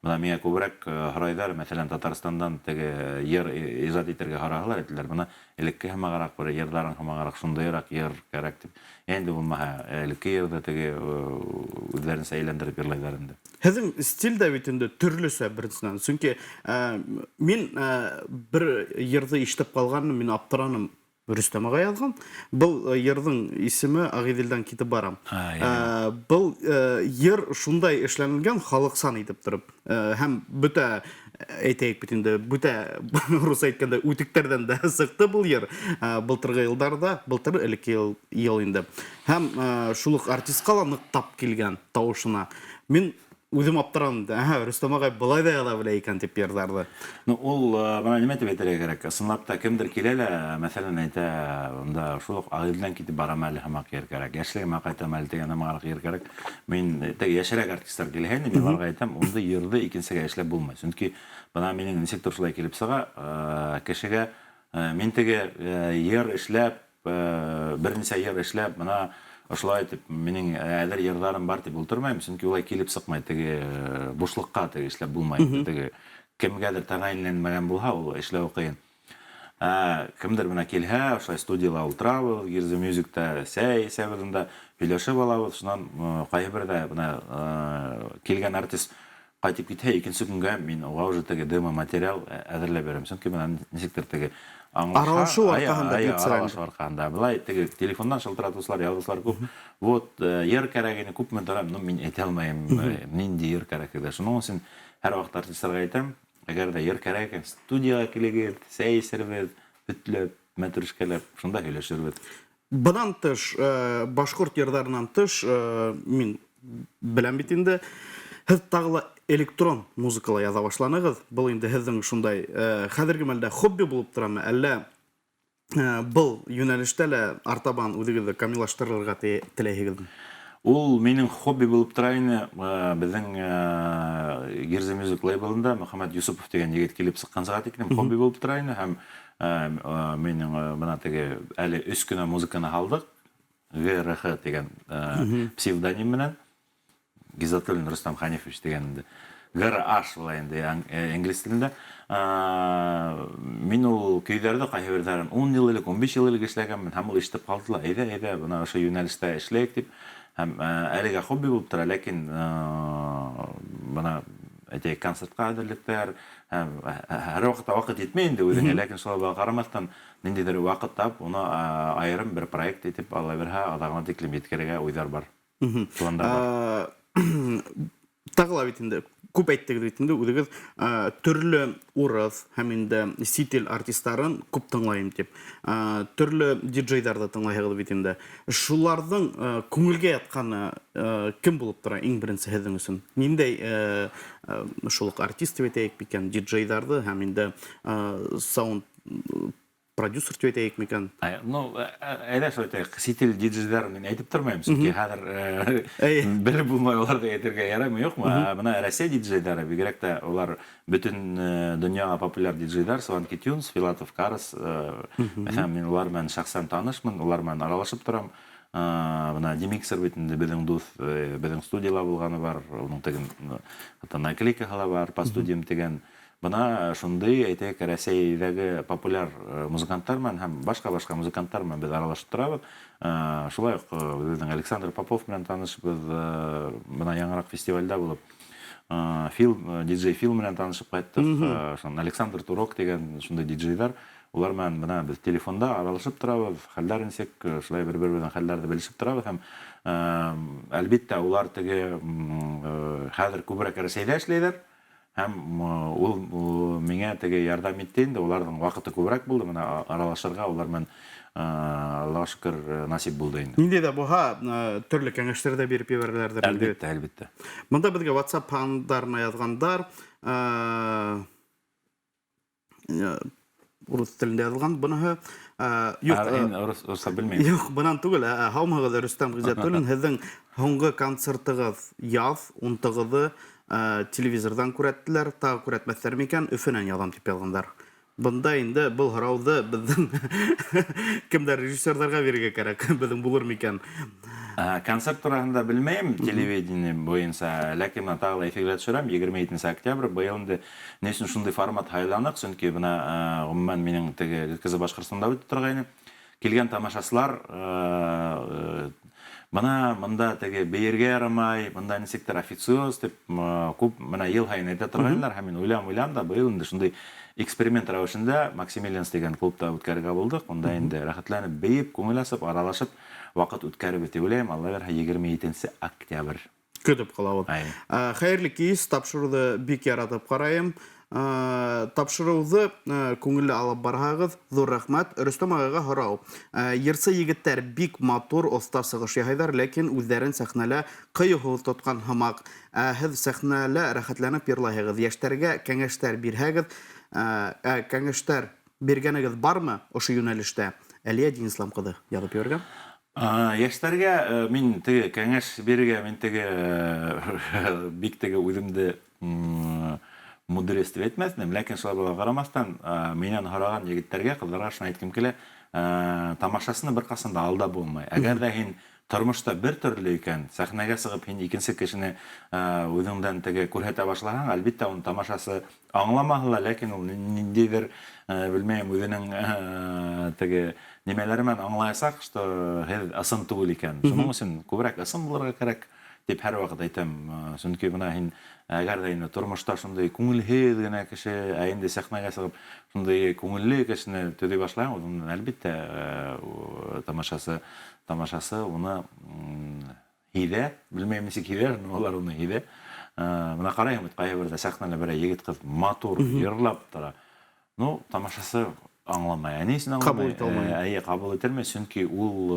бына миңә күберәк һорайҙар, мәҫәлән, Татарстандан теге йыр ижад итергә һораһалар, әйтәләр, бына элекке һымағыраҡ бер йырҙарың һымағыраҡ шундайыраҡ йыр кәрәк тип. Инде булмаһа, элекке йырҙы теге үҙҙәренсә әйләндереп йырлайҙар инде. Һеҙҙең стиль дә бит инде төрлөсә беренсенән. Сөнки мин бер йырҙы ишетеп ҡалғаным, мин аптыраным. Рөстәм ағай яҙған. Был йырҙың исеме Ағиҙелдән китеп барам. Был йыр шундай эшләнелгән, халыҡсан итеп тороп. Һәм бөтә, әйтәйек бит инде, бөтә рус әйткәндә үтектәрҙән дә сыҡты был йыр. Былтырғы йылдарҙа, былтыр элекке йыл инде. Һәм шул уҡ артистҡа ла ныҡ тап килгән тауышына. Мин үҙем аптырам инде. Әһә, Рөстәм ағай былай ҙа яҙа белә икән тип йырҙарҙы. Ну, ул бына нимә тип әйтергә кәрәк? Ысынлап та кемдер килә лә, мәҫәлән, әйтә, унда шул уҡ Ағиҙелдән китеп барам әле һымаҡ йыр кәрәк, йәшлегемә ҡайтам әле тигән һымағыраҡ йыр кәрәк. Мин теге йәшерәк артистар килһә инде, мин уларға әйтәм, ундай йырҙы икенсегә эшләп булмай. Сөнки бына минең нисектер шулай килеп сыға, кешегә мин теге йыр эшләп, бер нисә йыр эшләп, бына ошолай итеп минең әҙер йырҙарым бар тип ултырмайым, сөнки улай килеп сыҡмай, теге бушлыҡҡа теге эшләп булмай, теге кемгәлер тәғәйенләнмәгән булһа, ул эшләү ҡыйын. Кемдер бына килһә, ошолай студияла ултырабыҙ, Гирза Мюзикта сәй эсәбеҙ унда, һөйләшеп алабыҙ, шунан ҡайһы берҙә бына килгән артист ҡайтып китһә, икенсе көнгә мин уға уже теге демо материал әҙерләп бирәм, сөнки бына нисектер теге аңлаша, Аралашыу арҡаһында килеп сыға инде. Аралашыу арҡаһында. Былай теге телефондан шылтыратыусылар, яҙыусылар күп. Вот, йыр кәрәк ине, күпме торам, ну, мин әйтә алмайым, ниндәй йыр кәрәк ине. Шуның өсөн һәр ваҡыт артистарға әйтәм, әгәр ҙә йыр кәрәк икән, студияға килегеҙ, сәй эсербеҙ, һөтләп, мәтрүшкәләп, шунда һөйләшербеҙ. Бынан тыш, башҡорт йырҙарынан тыш, мин беләм бит инде, һеҙ тағы ла электрон музыкала яҙа башланығыҙ. Был инде һеҙҙең шундай, хәҙерге мәлдә хобби булып торамы, әллә был йүнәлештә лә артабан үҙегеҙҙе камиллаштырырға теләйһегеҙме? Ул минең хобби булып тора ине. Беҙҙең Гирза Music лейблында Мөхәммәт Юсупов тигән егет килеп сыҡҡан сәғәт икән, хобби булып тора ине. Һәм минең бына теге әле өс кенә музыканы һалдыҡ, ГРХ тигән псевдоним менән. Гизатуллин Рөстәм Ханифович тигән инде. ГРH була инде инглиз телендә. Мин ул көйҙәрҙе ҡайһы берҙәрен 10 йыл элек, 15 йыл элек эшләгәнмен һәм ул ишетеп ҡалды ла, әйҙә, әйҙә, бына ошо йүнәлештә эшләйек дип. Һәм әлегә хобби булып тора, ләкин бына әйтәйек, концертҡа әҙерлектәр һәм һәр ваҡытта ваҡыт етмәй инде үҙеңә, ләкин шулай ҡарамаҫтан ниндәйҙер ваҡыт тап, уны айырым бер проект итеп Алла бирһә, аҙағына тиклем еткерергә уйҙар бар. Пландар бар. Тағы ла бит инде күп әйттегеҙ бит инде үҙегеҙ төрлө урыҫ һәм инде сит ил артистарын күп тыңлайым тип. Төрлө диджейҙарҙы тыңлайһығыҙ бит инде. Шуларҙың күңелгә ятҡаны кем булып тора иң беренсе һеҙҙең өсөн? Ниндәй шул уҡ артист тип әйтәйек микән, диджейҙарҙы һәм инде саунд продюсер тип әйтәйек микән? Ну, әйҙә шулай әйтәйек, сит ил диджейҙарын мин әйтеп тормайым, сөнки хәҙер белеп булмай уларҙы әйтергә яраймы, юҡмы? Бына Рәсәй диджейҙары, бигерәк тә улар бөтөн донъяға популяр диджейҙар, Сванки Тюнс, Филатов Карас, мәҫәлән, мин улар менән шәхсән танышмын, улар менән аралашып торам. Бына Демиксер бит инде беҙҙең дуҫ, беҙҙең студияла булғаны бар, уның теген, хатта наклейкаһы ла бар, по студиям тигән. Бына шундай, әйтәйек, Рәсәйҙәге популяр музыканттар менән һәм башҡа-башҡа музыканттар менән беҙ аралашып торабыҙ. Шулай уҡ беҙҙең Александр Попов менән танышбыҙ, бына яңыраҡ фестивалдә булып, Фил, диджей Фил менән танышып ҡайттыҡ. Шунан Александр Турок тигән шундай диджейҙар, улар менән бына беҙ телефонда аралашып торабыҙ, хәлдәр нисек, шулай бер-бер менән хәлдәрҙе белешеп торабыҙ һәм, әлбиттә, улар теге, хәҙер күберәк Рәсәйҙә эшләйҙәр. Һәм ул миңә теге ярҙам итте инде, уларҙың ваҡыты күберәк булды, бына аралашырға улар менән, Аллаға шөкөр, насип булды инде. Ниндәй ҙә булһа, төрлө кәңәштәр ҙә биреп ебәрәләрҙер инде. Әлбиттә, әлбиттә. Бында беҙгә WhatsApp һандарына яҙғандар, урыҫ телендә яҙылған быныһы. Юҡ, Мин урыҫса белмәйем. Юҡ, бынан түгел. Һаумыһығыҙ, Рөстәм Ғиззәтуллин, һеҙҙең һуңғы концертығыҙ яҙ 19-ы, телевизорҙан күрәттеләр, тағы күрәтмәҫтәр микән, Өфөнән яҙам тип яҙғандар. Бында инде был һорауҙы беҙҙең кемдәр режиссерҙарға бирергә кәрәк, беҙҙең булыр микән? Концерт тураһында белмәйем, телевидение буйынса, ләкин бына тағы ла эфиргә төшөрәм, 27 октябрь, быйыл инде ни өсөн шундай формат һайланыҡ, сөнки бына, ғөмүмән, минең теге ГКЗ Башҡортостанда үтеп торғайны. Килгән тамашасылар, бына мында теге бейергә ярамай, мында нисектер официоз тип, күп бына йыл һайын әйтә торғайнылар, һәм мин уйлам, уйлам да, быйыл инде шундай эксперимент рәүешендә Максимилианс тигән клубта үткәрергә булдыҡ. Унда инде рәхәтләнеп бейеп, күңел асып, аралашып ваҡыт үткәреп тип уйлайым. Алла бирһә, 27 октябрь. Көтөп ҡалабыҙ. Ай. Хәйерле кис, тапшырыуҙы бик яратып ҡарайым. Тапшырыуҙы, күңелле алып барһағыҙ, ҙур рәхмәт. Рөстәм ағайға һорау. Йырсы егеттәр бик матур, оҫта сығыш яһайҙар, ләкин үҙҙәрен сәхнәлә ҡыйыуһыҙ тотҡан һымаҡ. Һеҙ сәхнәлә рәхәтләнеп йырлайһығыҙ. Йәштәргә кәңәштәр бирһәгеҙ, кәңәштәр биргәнегеҙ бармы ошо йүнәлештә? Әлиә Динислам ҡыҙы яҙып ебәргән. Йәштәргә, мин теге кәңәш бирергә, мин теге, бик теге үҙемде, мудрец тип әйтмәҫ инем, ләкин шулай булға ҡарамаҫтан, минән һораған егеттәргә, ҡыҙҙарға шуны әйткем килә, тамашасыны бер ҡасан да алда булмай. Әгәр ҙә һин тормошта бер төрлө икән, сәхнәгә сығып һин икенсе кешене, үҙеңдән теге күрһәтә башлаһаң, әлбиттә, уның тамашасы аңламаһа ла, ләкин ул ниндәйҙер, белмәйем, үҙенең, теге нимәләре менән аңлаясаҡ, что һеҙ ысын түгел икән. Шуның өсөн күберәк ысын булырға кәрәк тип һәр ваҡыт әйтәм. Сөнки бына һин әгәр ҙә инде тормошта шундай күңелһеҙ генә кеше, ә инде сәхнәгә сығып шундай күңелле кешене төҙөй башлаһаң, уның әлбиттә, тамашасы уны, һиҙә, белмәйем нисек һиҙә, но улар уны һиҙә. Бына ҡарайһың бит, ҡайһы берҙә сәхнәлә берәй егет ҡыҙ матур йырлап тора. Ну, тамашасы аңламай. Ә ни өсөн аңламай? Ҡабул итә алмай. Әйе, ҡабул ителмәй, сөнки ул,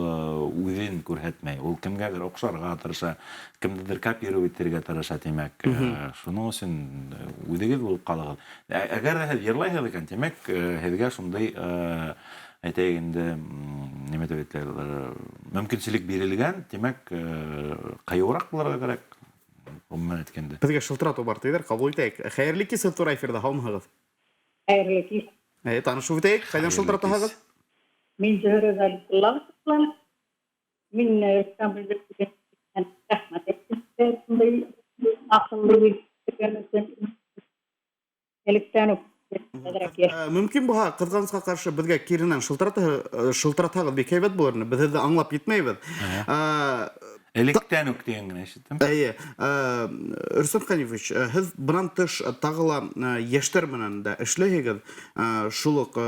үҙен күрһәтмәй. Ул кемгәлер оҡшарға тырыша, кемдедер копировать итергә тырыша, тимәк. Шуның өсөн үҙегеҙ булып ҡалығыҙ. Әгәр ҙә һеҙ йырлайһығыҙ икән, тимәк, һеҙгә шундай, әйтәйек инде, нимә тип әйтәләр, мөмкинселек бирелгән, тимәк, ҡыйыуыраҡ булырға кәрәк, ғөмүмән әйткәндә. Беҙгә шылтыратыу бар тиҙәр, ҡабул итәйек. Хәйерле кис, һеҙ тура эфирҙа, һаумыһығыҙ? Хәйерле кис. Танышып үтәйек, ҡайҙан Хәйерле шылтыратаһығыҙ? кис. Мин Зөһрә Залифулла. Мин Рөстәм Ғиззәтуллин рәхмәт әйттем. Шундай аҡыллы үҫтергән өсөн электән үк әҙерәк йәш. Мөмкин булһа, ҡыҙғанысҡа ҡаршы беҙгә киренән шылтыратһағыҙ бик һәйбәт булыр ине. Беҙ һеҙҙе аңлап етмәйбеҙ. Электән үк тигән генә ишеттем. Әйе. Рөстәм Хәнифович, һеҙ бынан тыш тағы ла йәштәр менән дә эшләйһегеҙ. Шул уҡ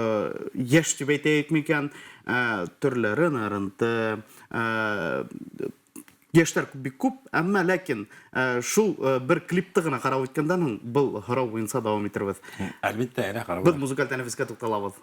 йәш тип әйтәйек микән, төрлө РНРНТ, йәштәр бик күп, әммә ләкин шул бер клипты ғына ҡарап үткәндән һуң был һорау буйынса дауам итербеҙ. Әлбиттә, әйҙә ҡарап. Беҙ музыкаль тәнәфескә туҡталабыҙ.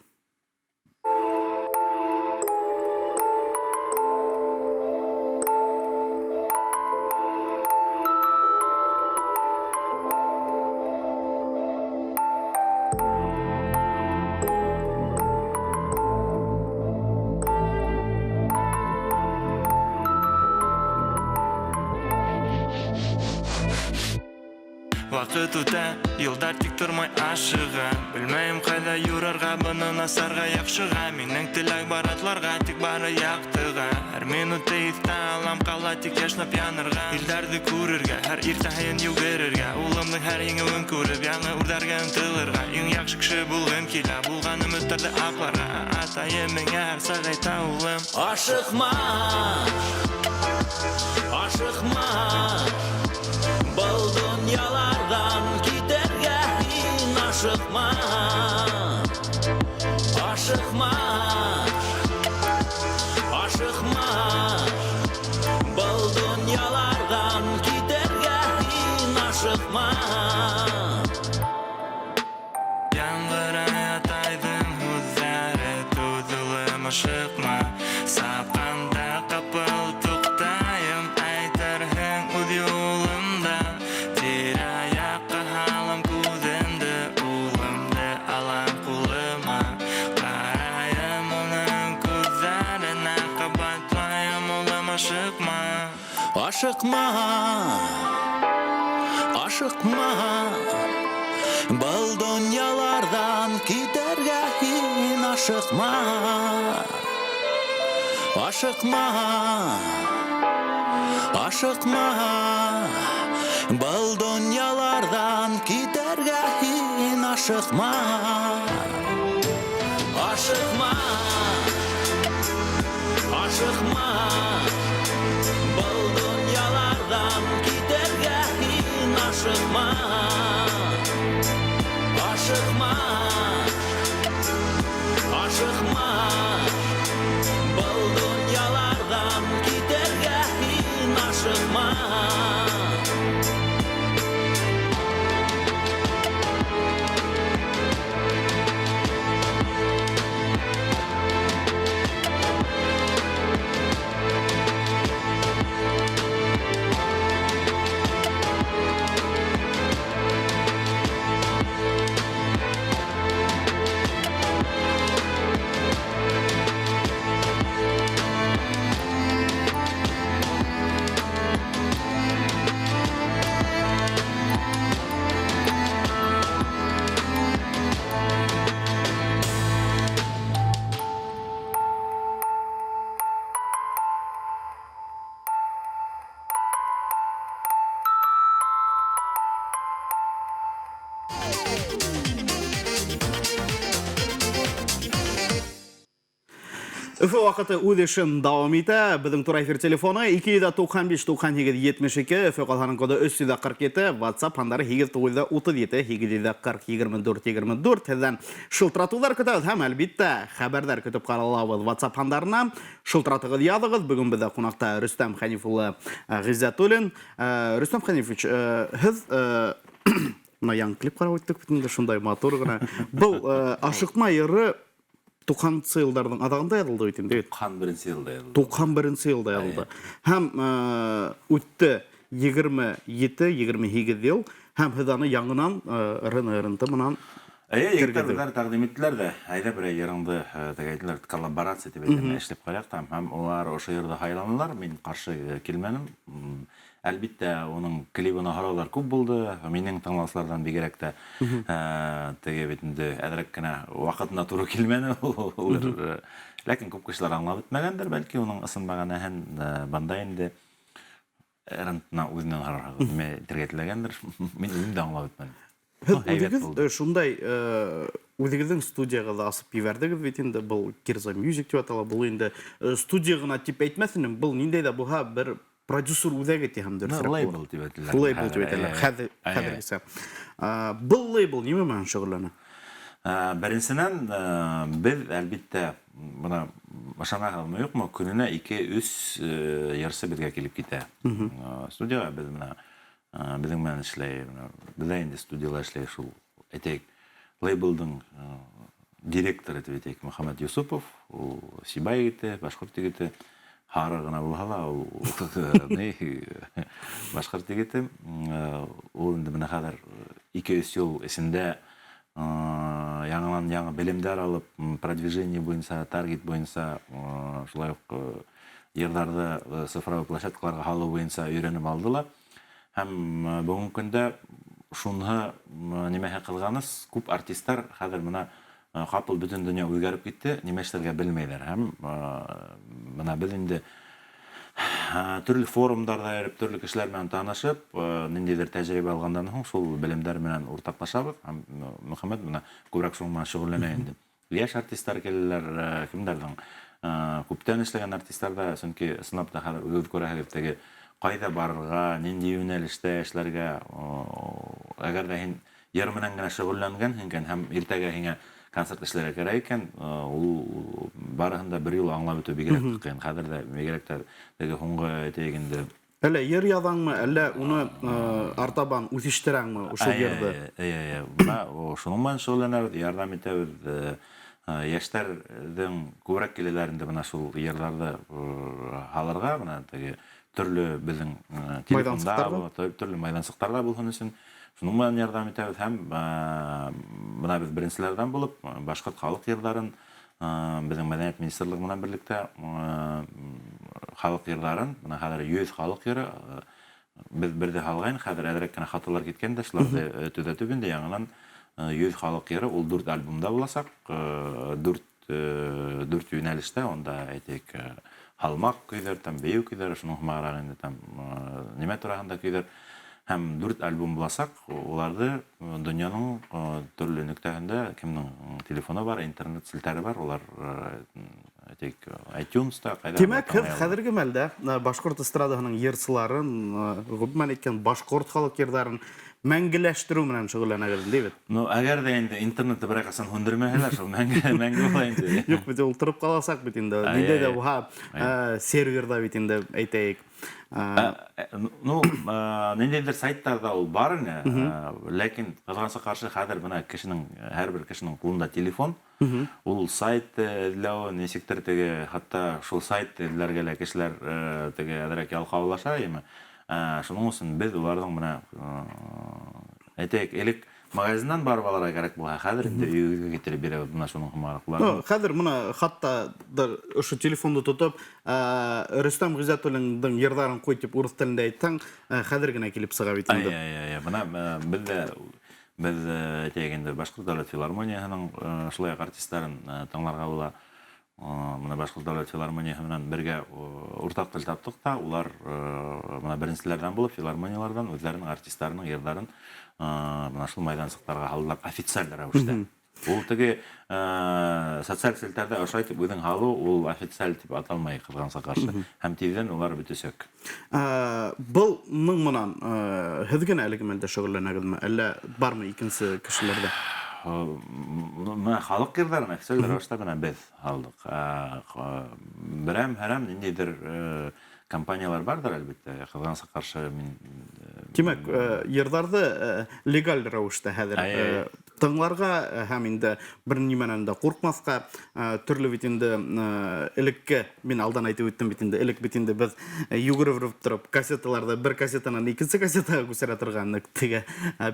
Ваҡыт үтә, йылдар тик тормай ашыға. Белмәйем ҡайҙа юрарға, быны насарға, яҡшыға. Минең теләк бар атларға, тик бары яҡтыға. Һәр минутты иҫтә алам, ҡала тик йәшнәп янырға. Илдәрҙе күрергә, һәр иртә һайын йүгерергә. Улымдың һәр еңеүен күреп, яңы үрҙәргә ынтылырға. Иң яҡшы кеше булғым килә, булған өмөттәрҙе аҡларға. Атайым миңә һәр саҡ әйтә, улым: Ашыҡма, ашыҡма, был донъяларҙан китергә һин ашыҡма. Ашыҡма, ашыҡма, был донъяларҙан китергә һин ашыҡма. Яңғырай атайҙың һүҙҙәре, түҙ, улым, ашыҡма. Сапҡанда ҡапыл туҡтайым, әйтерһең үҙ юлымда. Тирә-яҡҡа һалам күҙемде, улымды алам ҡулыма. Ҡарайым уның күҙҙәренә, ҡабатлайым, улым, ашыҡма. Ашыҡма, ашыҡма, был донъяларҙан китергә һин ашыҡма. Ашыҡма, ашыҡма, был донъяларҙан китергә һин ашыҡма. Ашыҡма, ашыҡма, был донъяларҙан китергә һин ашыҡма. Ашыҡма, ашыҡма, был донъяларҙан китергә һин ашыҡма. Өфө ваҡыты үҙ эшен дауам итә. Беҙҙең тура эфир телефоны ике йөҙ туҡһан биш, туҡһан һигеҙ, етмеш ике. Өфө ҡалаһының коды өс йөҙ ҡырҡ ете. WhatsApp һандары һигеҙ туғыҙ йөҙ утыҙ ете, һигеҙ йөҙ ҡырҡ, егерме дүрт, егерме дүрт. Һеҙҙән шылтыратыуҙар көтәбеҙ һәм, әлбиттә, хәбәрҙәр көтөп ҡаралабыҙ. WhatsApp һандарына шылтыратығыҙ, яҙығыҙ. Бөгөн беҙҙә ҡунаҡта Рөстәм Хәниф улы Ғиззәтуллин. Рөстәм Хәнифович, һеҙ бына яңы клип ҡарап үттек бит инде, шундай матур ғына. Был ашыҡма йыры туҡһанынсы йылдарҙың аҙағында яҙылды бит инде, бит? Туҡһан беренсе йылда яҙылды. Туҡһан беренсе йылда яҙылды. Һәм үтте егерме ете, егерме һигеҙ йыл, һәм һеҙ аны яңынан РНРНТ менән Эйе, егеттәр кергеҙҙегеҙ. үҙҙәре тәҡдим иттеләр ҙә, әйҙә берәй йырыңды тегәйҙеләр, коллаборация тип әйтәм, эшләп ҡарайыҡ та, һәм улар ошо йырҙы һайланылар, мин ҡаршы килмәнем. Әлбиттә, уның клибына һорауҙар күп булды, минең тыңлаусыларҙан бигерәк тә, теге бит инде әҙерәк кенә ваҡытына тура килмәне ул. Ләкин күп кешеләр аңлап бөтмәгәндер, бәлки уның ысын мәғәнәһен, бында инде Эрантна үҙенән һорарһығыҙ, нимә әйтергә теләгәндер, мин үҙем дә аңлап бөтмәнем. Һеҙ Ну, һәйбәт үҙегеҙ булды. Шундай үҙегеҙҙең студияғыҙҙы асып ебәрҙегеҙ бит инде, был Кирза Music тип атала, был инде студия ғына тип әйтмәҫ инем, был ниндәй ҙә булһа бер продюсер үҙәге тиһәм дөрөҫөрәк Ну, булыр. лейбл тип әйтәләр. Лейбл тип Хәҙер, әйтәләр, әйе, хәҙер әйе. хәҙергесә. Был лейбл нимә менән шөғөлләнә? Беренсенән, беҙ әлбиттә, бына ышанаһығыҙмы, юҡмы, көнөнә 2-3 йырсы беҙгә килеп китә. Студияға беҙ бына беҙҙең менән эшләй, бына беҙҙә инде студияла эшләй шул, әйтәйек, лейблдың директоры тип әйтәйек, Мөхәммәт Юсупов, ул Сибай егете, башҡорт егете, һары ғына булһа ла, ул ни, башҡорт егете, ул инде бына хәҙер 2-3 йыл эсендә яңынан яңы белемдәр алып, продвижение буйынса, таргет буйынса, шулай уҡ йырҙарҙы цифровой площадкаларға һалыу буйынса өйрәнеп алды ла. Һәм бөгөнгө көндә шуныһы нимәһе ҡыҙғаныс, күп артистар хәҙер бына ҡапыл бөтөн донъя үҙгәреп китте, нимә эшләргә белмәйҙәр. Һәм бына беҙ инде төрлө форумдарҙа йөрөп, төрлө кешеләр менән танышып, ниндәйҙер тәжрибә алғандан һуң шул белемдәр менән уртаҡлашабыҙ. Һәм Мөхәммәт бына күберәк шуның менән шөғөлләнә инде. Йәш артистар киләләр, кемдәрҙең күптән эшләгән артистар ҙа, сөнки ысынлап та хәҙер үҙегеҙ күрәһегеҙ, теге ҡайҙа барырға, ниндәй йүнәлештә эшләргә, әгәр ҙә һин йыр менән генә шөғөлләнгәнһең икән һәм иртәгә һиңә концерт эшләргә кәрәк икән, ул барыһын да бер юлы аңлап бөтөү бигерәк ҡыйын. Хәҙер ҙә бигерәк тә теге һуңғы әйтәйек инде. Әллә йыр яҙаңмы, әллә уны артабан үҫештерәңме ошо йырҙы? Әй, әй, әй. Бына шуның менән шөғөлләнәбеҙ, ярҙам итәбеҙ. Йәштәрҙең күберәк киләләр инде бына шул йырҙарҙы һалырға, бына теге төрлө беҙҙең телефонда Майҙансыҡтарҙа? була, төрлө майҙансыҡтарҙа булһын өсөн шуның менән ярҙам итәбеҙ. Һәм бына беҙ беренселәрҙән булып башҡорт халыҡ йырҙарын беҙҙең мәҙәниәт министрлығы менән берлектә халыҡ йырҙарын, бына хәҙер 100 халыҡ йыры беҙ берҙе һалғайныҡ, хәҙер әҙерәк кенә хаталар киткән дә, шуларҙы төҙәтеп инде яңынан 100 халыҡ йыры ул 4 альбомда буласаҡ, 4 йүнәлештә, унда әйтәйек, һалмаҡ көйҙәр, там бейеү көйҙәре, шуның һымағыраҡ инде там нимә тураһында көйҙәр. Һәм 4 альбом буласаҡ, уларҙы донъяның төрлө нөктәһендә кемдең телефоны бар, интернет селтәре бар, улар әйтәйек, iTunes-та ҡайҙа Тимәк, булһа һеҙ тыңлай алалар. хәҙерге мәлдә башҡорт эстрадаһының йырсыларын, ғөмүмән әйткән башҡорт халыҡ йырҙарын мәңгеләштереү менән шөғөлләнәгеҙ, тибеҙ? Ну, әгәр ҙә инде интернетты берәй ҡасан һүндермәһәләр, шул мәңге була инде. Юҡ, бит ул тороп ҡаласаҡ бит инде. Әй, Ниндәй ҙә әй, булһа, әй. серверҙа бит инде, әйтәйек. Ну, ниндәйҙер сайттарҙа ул бар ине, ләкин ҡыҙғанысҡа ҡаршы хәҙер бына һәр бер кешенең ҡулында телефон. Ул сайт эҙләү нисектер теге, хатта шул сайт эҙләргә лә кешеләр теге әҙерәк ялҡаулаша, әйме? Шуның өсөн беҙ уларҙың бына, әйтәйек, элек магазиннан барып алырға кәрәк булһа, хәҙер инде өйгә китереп бирәбеҙ, бына шуның һымағыраҡ Ну, уларҙың. хәҙер бына хатта да ошо телефонды тотоп, Рөстәм Ғиззәтуллиндың йырҙарын ҡуй тип урыҫ телендә әйтһәң, хәҙер генә килеп сыға бит инде. Әй, әй, әй, бына, беҙ дә, беҙ, әйтәйек инде, Башҡорт дәүләт филармонияһының, шулай уҡ артистарын, тыңларға була. Бына Башҡорт дәүләт филармонияһы менән бергә, уртаҡ тел таптыҡ та, улар, бына беренселәрҙән булып филармонияларҙан үҙҙәренең артистарының йырҙарын, бына шул майҙансыҡтарға һалдылар официаль рәүештә. Ул теге, социаль селтәрҙә ошолай итеп үҙең һалыу, ул официаль тип аталмай ҡыҙғанысҡа ҡаршы. Һәм тиҙҙән улар бөтәсәк. Был ның менән, һеҙ генә әлеге мәлдә шөғөлләнәгеҙме, әллә бармы икенсе кешеләрҙә? Бына халыҡ йырҙарын официаль рәүештә бына беҙ һалдыҡ. Берәм һәрәм ниндәйҙер, компаниялар барҙыр, әлбиттә. Ҡыҙғанысҡа ҡаршы мин, Тимәк, йырҙарҙы легаль рәүештә хәҙер, Әй, әй. тыңларға, һәм инде бер нимәнән дә ҡурҡмаҫҡа, төрлө бит инде, элекке, мин алдан әйтеп үттем бит инде, элек бит инде беҙ йүгереп тороп кассеталарҙы бер кассетанан икенсе кассетаға күсерә торған теге,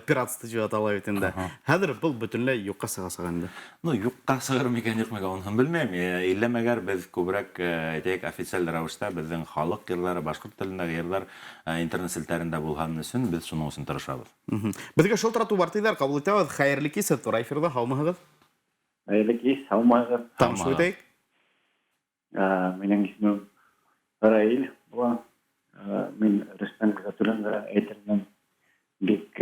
пиратство тип атала бит инде. Хәҙер был бөтөнләй юҡҡа сығасаҡ инде. Ну, юҡҡа сығыр микән, юҡ микән, уныһын белмәйем. Иллә мәгәр беҙ күберәк, әйтәйек, официаль рәүештә беҙҙең халыҡ йырҙары, башҡорт телендәге йырҙар, интернет селтәрендә булһын өсөн беҙ шуның өсөн тырышабыҙ. Беҙгә шылтыратыу бар тиҙәр, ҡабул итәбеҙ. Хәйерле кис, тура эфирҙа, һаумыһығыҙ? Хәйерле кис, һаумыһығыҙ. Танышып үтәйек. Минең исемем Раил була. Мин Рөстәм Гыйззәтуллинга әйтермен бик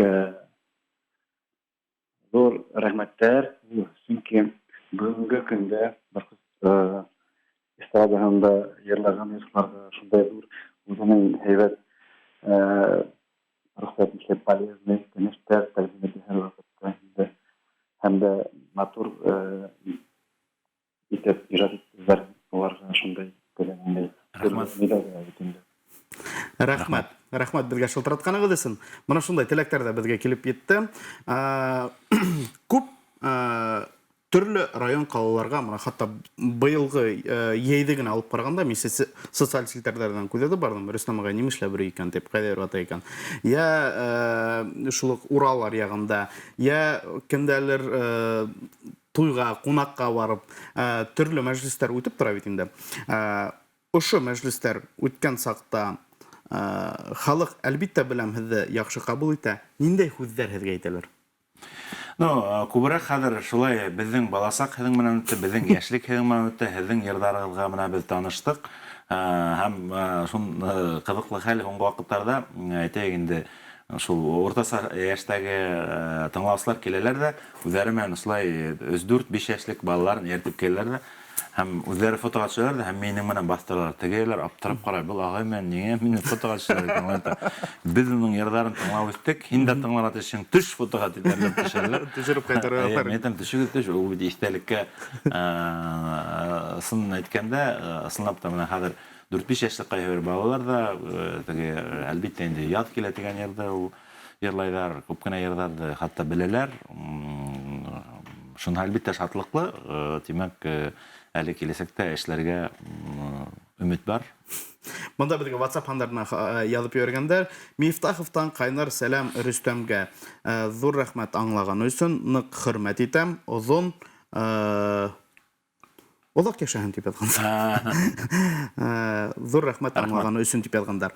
ҙур рәхмәттәр, сөнки бөгөнгө көндә башҡорт эстрадаһында йырлаған йырсыларға шундай ҙур үҙенең һәйбәт рөхсәт итеп полезный кәңәштәр тәҡдим итә һәр ваҡытта инде һәм дә матур итеп ижад иттеләр, уларға шундай теләгем. Рәхмәт. Рәхмәт. Рәхмәт беҙгә шылтыратҡанығыҙ өсөн. Мына шундай теләктәр ҙә беҙгә килеп етте. Күп төрлө район ҡалаларға, мына хатта быйылғы йәйҙе генә алып ҡарағанда, мин социаль селтәрҙәрҙән күҙәтеп барҙым, Рөстәм ағай нимә эшләп йөрөй икән тип, ҡайҙа йөрөп ята икән. Йә шул уҡ Урал аръяғында, йә кемдәлер туйға, ҡунаҡҡа барып, төрлө мәжлестәр үтеп тора бит инде. Ошо мәжлестәр үткән саҡта халыҡ, әлбиттә, беләм, һеҙҙе яҡшы ҡабул итә. Ниндәй һүҙҙәр һеҙгә әйтәләр? Ну, күберәк хәҙер шулай беҙҙең баласаҡ һеҙҙең менән үтте, беҙҙең йәшлек һеҙҙең менән үтте, һеҙҙең йырҙарығыҙға менә беҙ таныштыҡ. Һәм шун ҡыҙыҡлы хәл һуңғы ваҡыттарҙа, әйтәйек инде, шул уртаса йәштәге тыңлаусылар киләләр ҙә, үҙҙәре менән шулай өс, дүрт, биш йәшлек балаларын эйәртеп киләләр ҙә, һәм үҙҙәре фотоға төшәләр ҙә, һәм минең менән баҫтыралар. Тегеләр аптырап ҡарай, был ағай менән ниңә мине фотоға төшәләр икән? Улар әйтә, беҙ уның йырҙарын тыңлап үҫтек, һин дә тыңларға тейешһең, төш фотоға тип әрләп төшәләр. Төшөрөп ҡайтаралар. Мин әйтәм, төшөгөҙ, төш, ул бит иҫтәлеккә, ысын әйткәндә, ысынлап та менә хәҙер дүрт-биш йәшлек ҡайһы бер балалар ҙа, теге, әлбиттә инде, яҙ килә тигән йырҙы ул йырлайҙар, күп кенә йырҙарҙы хатта беләләр. Шуныһы, әлбиттә, шатлыҡлы, тимәк, әле киләсәктә эшләргә өмөт бар. Бында беҙгә WhatsApp һандарына яҙып ебәргәндәр. Мифтаховтан ҡайнар сәләм Рөстәмгә. Ҙур рәхмәт аңлағаны өсөн, ныҡ хөрмәт итәм. Оҙон оҙаҡ йәшәһен тип яҙғандар. Ҙур рәхмәт аңлағаны өсөн тип яҙғандар.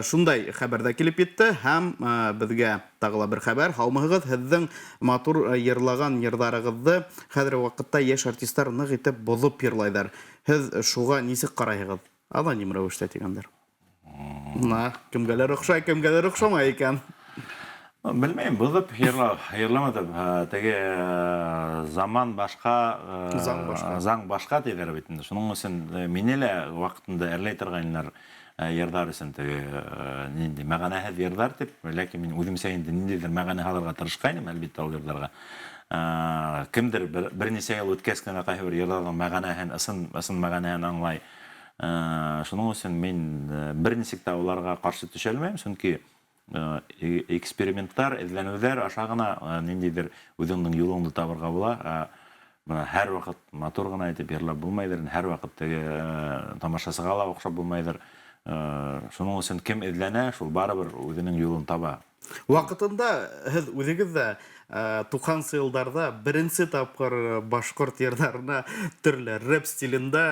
Шундай хәбәр ҙә килеп етте һәм беҙгә тағы ла бер хәбәр. Һаумыһығыҙ, һеҙҙең матур йырлаған йырҙарығыҙҙы хәҙерге ваҡытта йәш артистар ныҡ итеп боҙоп йырлайҙар. Һеҙ шуға нисек ҡарайһығыҙ? Аноним рәүештә тигәндәр. На, кемгәлер оҡшай, кемгәлер оҡшамай икән. Белмәйем, боҙоп йырлау, йырламаҙым. Теге заман башҡа, заң башҡа. Заң башҡа тиҙәр бит инде. Шуның өсөн мине лә ваҡытында әрләй торғайнылар йырҙар өсөн теге ниндәй мәғәнәһеҙ йырҙар тип, ләкин мин үҙемсә инде ниндәйҙер мәғәнә һалырға тырышҡайным, әлбиттә, ул йырҙарға. Кемдер бер нисә йыл үткәс кенә ҡайһы бер йырҙарҙың мәғәнәһен, ысын мәғәнәһен аңлай. Шуның өсөн мин бер нисек тә уларға ҡаршы төшә алмайым, сөнки эксперименттар, эҙләнеүҙәр аша ғына ниндәйҙер үҙеңдең юлыңды табырға була. Бына һәр ваҡыт матур ғына итеп йырлап булмайҙыр, һәр ваҡыт теге тамашасыға ла оҡшап булмайҙыр. Шуның өсөн кем эҙләнә, шул барыбер үҙенең юлын таба. Ваҡытында һеҙ үҙегеҙ ҙә туҡһансы йылдарҙа беренсе тапҡыр башҡорт йырҙарына төрлө рэп стилендә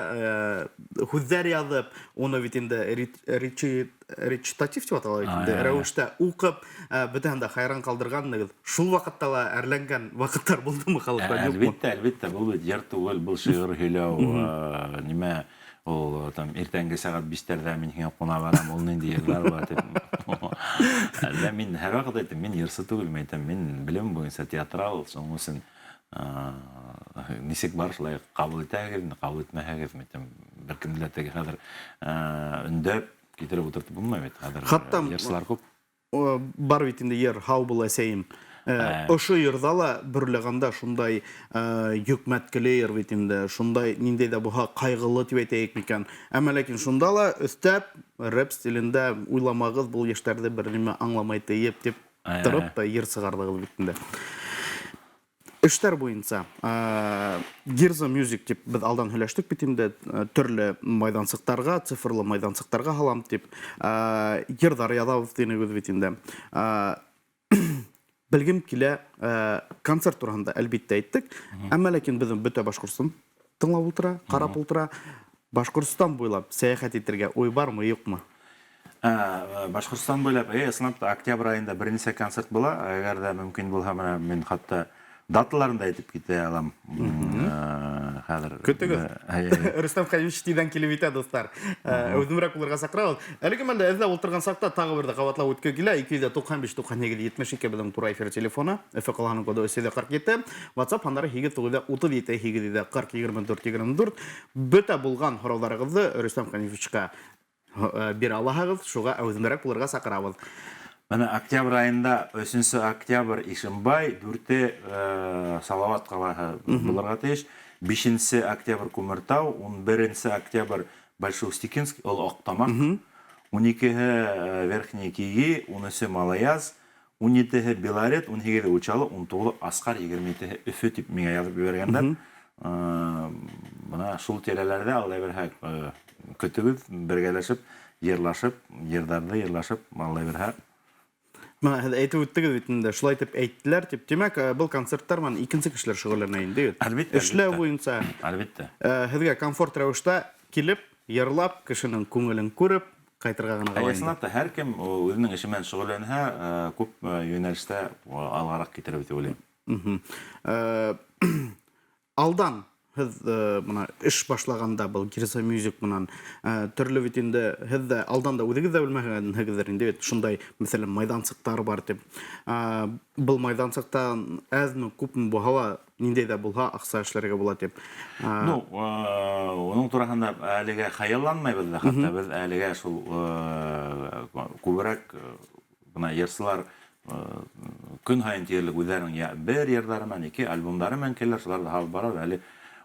һүҙҙәр яҙып, уны бит инде речитатив тип атала бит инде, рәүештә уҡып, бөтәһен дә хайран ҡалдырғанһығыҙ. Шул ваҡытта ла әрләнгән ваҡыттар булдымы халыҡтан, юҡмы? Әлбиттә, әлбиттә, был бит йыр түгел, был шиғыр һөйләү, нимә ул там иртәнге сәғәт биштәрҙә мин һиңә ҡуна барам, ул ниндәй йырҙар була тип. Әллә мин һәр ваҡыт әйтәм, мин йырсы түгел, мин әйтәм, мин белем буйынса театрал, шуның өсөн нисек бар шулай ҡабул итәһегеҙ, ҡабул итмәһәгеҙ, мин әйтәм, бер кемде лә теге хәҙер өндәп китереп ултыртып булмай бит, хәҙер йырсылар күп. Бар бит инде йыр, һау бул әсәйем. Ошо йырҙа ла бөрләгәндә шундай йөкмәткеле йыр бит инде, шундай ниндәй ҙә булһа ҡайғылы тип әйтәйек микән. Әммә ләкин шунда ла өҫтәп рэп стилендә уйламағыҙ, был йәштәрҙе бер нимә аңламай тейеп тип тороп йыр сығарҙығыҙ бит инде. Эштәр буйынса Гирза Music тип беҙ алдан һөйләштек бит инде, төрлө майҙансыҡтарға, цифрлы майҙансыҡтарға һалам тип, йырҙар яҙабыҙ тинегеҙ бит инде. Белгем килә, концерт тураһында әлбиттә әйттек, әммә ләкин беҙҙең бөтә Башҡортостан тыңлап ултыра, ҡарап ултыра. Башҡортостан буйлап сәйәхәт итергә уй бармы, юҡмы? Башҡортостан буйлап, ысынлап та октябрь айында бер нисә концерт була. Әгәр ҙә мөмкин булһа, менә мин хатта даталарын да әйтеп китә алам. Хәҙер Көтөгөҙ. Рөстәм Хәлимович тиҙҙән килеп етә, дуҫтар. Әүҙемерәк булырға саҡырабыҙ. Әлеге мәлдә эҙләп ултырған саҡта тағы бер ҙә ҡабатлап үтке килә. 295 98 72 беҙҙең тура эфир телефоны. Өфө ҡалаһының коды 347. WhatsApp һандары 8937 840 24 24. Бөтә булған һорауҙарығыҙҙы Рөстәм Хәнифовичҡа бирә алаһығыҙ, шуға әүҙемерәк булырға саҡырабыҙ. Бына октябрь айында 3 октябрь Ишембай, 4 Салават ҡалаһы булырға тейеш. 5 октябрь Күмертау, 11 октябрь Большеустекинск, ул Аҡтамаҡ. 12-һе Верхний Киги, 13-е Малаяз, 17-һе Белорет, 18-е Учалы, 19-ы Асҡар, 27-һе Өфө тип миңә яҙып ебәргәндәр. Бына шул тирәләрҙә Алла бирһә көтөгөҙ, бергәләшеп, йырлашып, йырҙарҙы йырлашып, Алла бирһә. Бына һеҙ әйтеп үттегеҙ бит инде, шулай итеп әйттеләр тип. Тимәк, был концерттар менән икенсе кешеләр шөғөлләнә инде бит. Әлбиттә, Эшләү әлбиттә. буйынса. Әлбиттә. Һеҙгә комфорт рәүештә килеп, йырлап, кешенең күңелен күреп, ҡайтырға ғына ҡала инде. Ысынлап та, һәр кем үҙенең эше менән шөғөлләнһә, күп йүнәлештә алғараҡ китер тип уйлайым. Алдан һеҙ бына эш башлағанда был Гирза Music менән төрлө бит инде, һеҙ ҙә алдан да үҙегеҙ ҙә белмәгәнһегеҙҙер инде бит, шундай, мәҫәлән, майҙансыҡтар бар тип. Был майҙансыҡтан әҙме, күпме булһа ла, ниндәй ҙә булһа аҡса эшләргә була тип. Ну, уның тураһында әлегә хыялланмайбыҙ ҙа, хатта беҙ әлегә шул күберәк бына йырсылар көн һайын тиерлек үҙҙәренең я бер йырҙары менән, ике альбомдары менән киләләр, шуларҙы һалып баралар. Әле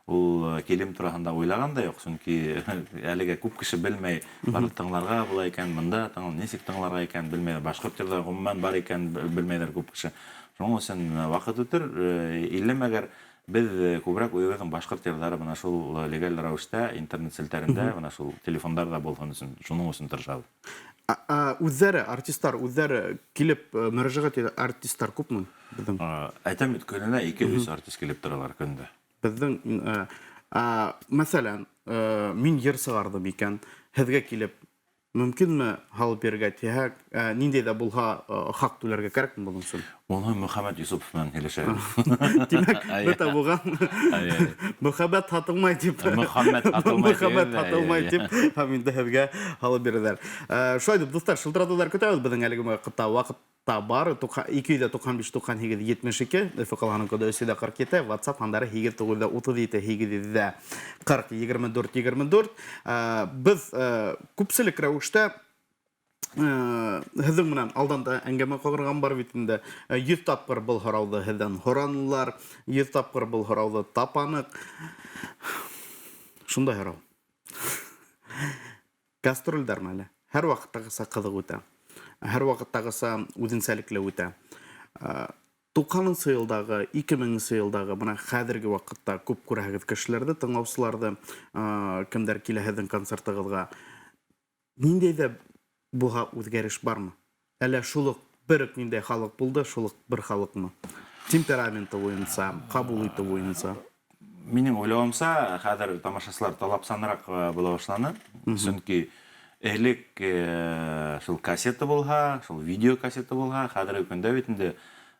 ул килем тураһында уйлаған да юҡ, сөнки әлегә күп кеше белмәй, бары тыңларға була икән, бында нисек тыңларға икән белмәйҙәр, башҡорт йырҙары ғөмүмән бар икән белмәйҙәр күп кеше. Шуның өсөн ваҡыт үтер, илле мәгәр беҙ күберәк үҙебеҙҙең башҡорт йырҙары бына шул легаль рәүештә интернет селтәрендә, бына шул телефондарҙа булһын өсөн, шуның өсөн тырышабыҙ. Үҙҙәре, артистар, үҙҙәре килеп мөрәжәғәт итә, артистар күпме беҙҙең? Әйтәм бит, көнөнә ике-өс артист килеп торалар көндә. Беҙҙең, мәҫәлән, мин йыр сығарҙым икән, һеҙгә килеп мөмкинме һалып бирергә тиһәк, ниндәй ҙә булһа, хаҡ түләргә кәрәкме бының өсөн? Уны Мөхәммәт Юсупов менән һөйләшәбеҙ. Тимәк, бөтә булған мөхәббәт һатылмай тип. Мөхәммәт һатылмай тип. Мөхәббәт һатылмай тип, һәм инде һеҙгә һалып бирерҙәр. Шулай итеп, дуҫтар, шылтыратыуҙар көтәбеҙ беҙҙең әлеге ваҡытта. Ваҡыт та бар, 295 98 72, Өфө ҡалаһының коды 347, WhatsApp һандары һигеҙ туғыҙ йөҙ утыҙ ете, һигеҙ йөҙ ҡырҡ, егерме дүрт, егерме дүрт. Беҙ күпселек рәүештә һеҙҙең менән алдан да әңгәмә ҡорған бар бит инде. 100 тапҡыр был һорауҙы һеҙҙән һоранылар, 100 тапҡыр был һорауҙы тапаныҡ. Шундай һорау. Гастролдәр мәле һәр ваҡыттағыса ҡыҙыҡ үтә, һәр ваҡыттағыса үҙенсәлекле үтә. Туҡһанынсы йылдағы, ике меңенсе йылдағы, бына хәҙерге ваҡытта күп күрәһегеҙ кешеләрҙе, тыңлаусыларҙы, кемдәр килә һеҙҙең концертығыҙға. Ниндәй ҙә булһа үҙгәреш бармы? Әллә шул уҡ бер үк ниндәй халыҡ булды, шул уҡ бер халыҡмы? Темпераменты буйынса, ҡабул итеү буйынса. Минең уйлауымса, хәҙер тамашасылар талапсаныраҡ була башланы. Сөнки элек шул кассета булһа, шул видео кассета булһа, хәҙерге көндә бит инде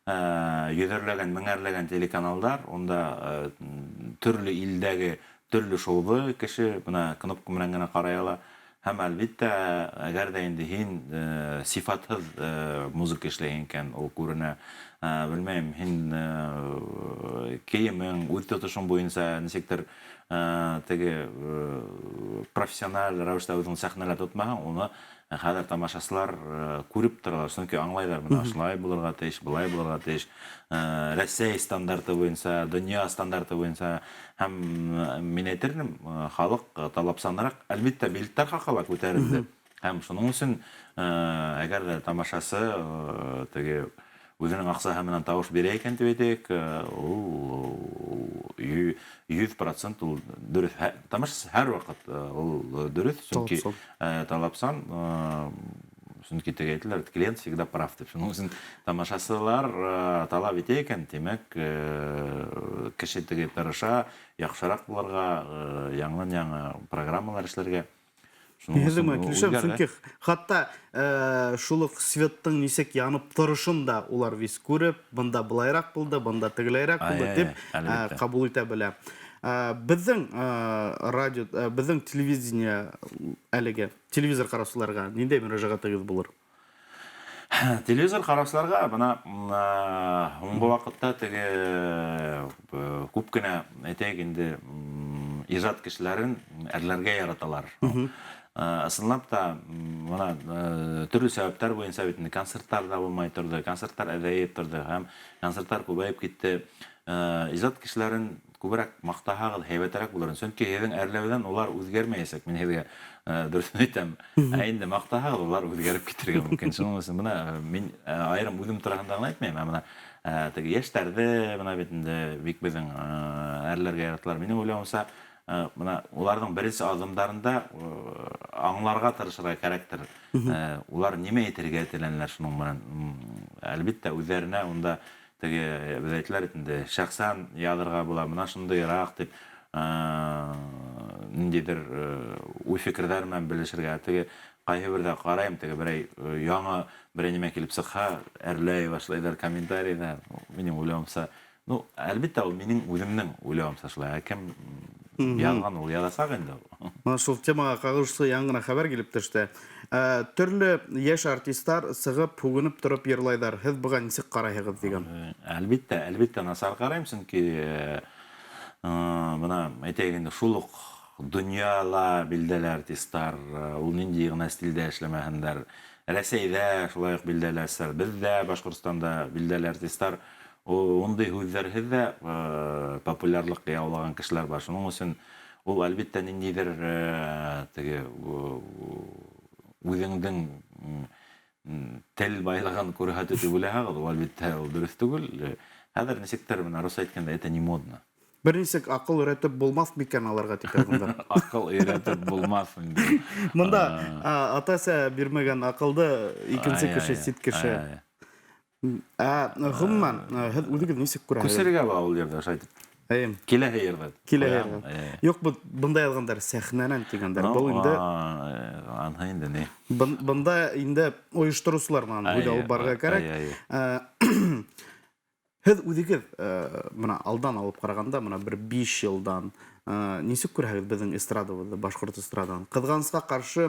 йөҙәрләгән, меңәрләгән телеканалдар, унда төрлө илдәге төрлө шоуҙы кеше бына кнопка менән генә ҡарай ала. Һәм әлбиттә, әгәр ҙә инде һин сифатһыҙ музыка эшләйһең икән, ул күренә. Белмәйем, һин кейемең, үҙ тотошоң буйынса нисектер теге профессиональ рәүештә үҙең сәхнәлә тотмаһаң, уны хәҙер тамашасылар күреп торалар, сөнки аңлайҙар, бына шулай булырға тейеш, былай булырға тейеш. Рәсәй стандарты буйынса, донъя стандарты буйынса. Һәм мин әйтер инем, халыҡ талапсаныраҡ, әлбиттә, билеттар хаҡы ла күтәрелде. Һәм шуның өсөн әгәр ҙә тамашасы теге үҙенең аҡсаһы менән тауыш бирә икән тип әйтәйек, ул йөҙ процент ул дөрөҫ. Тамашасы һәр ваҡыт ул дөрөҫ, сөнки, Талапсан. талапсан, сөнки теге әйтәләр, клиент всегда прав тип. Шуның өсөн тамашасылар талап итә икән, тимәк, кеше теге тырыша, яҡшыраҡ булырға, яңынан-яңы программалар эшләргә. Шуның Мин өсөн һеҙҙең менән ул килешәм, үҙгәрҙе. сөнки хатта шул уҡ светтың нисек янып торошон да улар вис күреп, бында былайыраҡ булды, бында тегеләйерәк булды тип, Әлбиттә. ҡабул итә белә. Беҙҙең радио, беҙҙең телевидение әлеге телевизор ҡараусыларға ниндәй мөрәжәғәтегеҙ булыр? Телевизор ҡараусыларға бына һуңғы ваҡытта теге күп кенә, әйтәйек инде, ижад кешеләрен әрләргә яраталар. Ысынлап та, бына төрлө сәбәптәр буйынса бит инде концерттар ҙа булмай торҙо, концерттар әҙәйеп торҙо һәм концерттар күбәйеп китте. Ижад кешеләрен күберәк маҡтаһағыҙ, һәйбәтерәк булыр. Сөнки һеҙҙең әрләүҙән улар үҙгәрмәйәсәк, мин һеҙгә дөрөҫөн әйтәм. Ә инде маҡтаһағыҙ, улар үҙгәреп китергә мөмкин. Шуның өсөн бына мин айырым үҙем тураһында ғына әйтмәйем, ә бына теге йәштәрҙе бына бит инде бик беҙҙең әрләргә яраталар. Минең уйлауымса, бына уларҙың беренсе аҙымдарында аңларға тырышырға кәрәктер. Улар нимә әйтергә теләнеләр шуның менән. Әлбиттә, үҙҙәренә унда теге беҙ әйтеләр бит инде, шәхсән яҙырға була, бына шундыйыраҡ тип, ниндәйҙер уй-фекерҙәр менән белешергә. Теге ҡайһы берҙә ҡарайым, теге берәй яңы берәй нимә килеп сыҡһа, әрләй башлайҙар комментарийҙа. Минең уйлауымса, ну, әлбиттә, ул минең үҙемдең уйлауымса шулай. Ә кем яҙған, ул яҙасаҡ инде. Бына шул темаға ҡағылышлы яңы ғына хәбәр килеп төштө. Төрлө йәш артисттар сығып, һүгенеп тороп йырлайҙар. Һеҙ быға нисек ҡарайһығыҙ тигән? Әлбиттә, әлбиттә насар ҡарайым, сөнки бына әйтәйек инде, шул уҡ донъяла билдәле артисттар, ул ниндәй генә стилдә эшләмәһендәр, Рәсәйҙә шулай уҡ билдәле артисттар, беҙҙә Башҡортостанда билдәле артисттар, ундай һүҙҙәрһеҙ ҙә популярлыҡ яулаған кешеләр бар. Шуның өсөн ул әлбиттә ниндәйҙер теге үҙеңдең тел байлығын күрһәтеү тип уйлаһағыҙ, ул әлбиттә ул дөрөҫ түгел. Хәҙер нисектер бына рус әйткәндә, это не модно. Бер нисек аҡыл өйрәтеп булмаҫ микән аларға тип яҙғандар. Аҡыл өйрәтеп булмаҫ инде. Мында ата-әсә бирмәгән аҡылды икенсе кеше, сит кеше. Ә ғөмүмән, һеҙ үҙегеҙ нисек күрәһегеҙ? Күсерергә була ул ерҙә ошайтып. Әйе. Киләһе йырҙа. Киләһе йырҙа. Юҡ, бында яҙғандар сәхнәнән тигәндәр. Был инде анһы инде ни? Бында инде ойоштороусылар менән һүҙ алып барырға кәрәк. Һеҙ үҙегеҙ бына алдан алып ҡарағанда, бына бер 5 йылдан нисек күрәһегеҙ беҙҙең эстрадабыҙҙы, башҡорт эстрадаһын? Ҡыҙғанысҡа ҡаршы,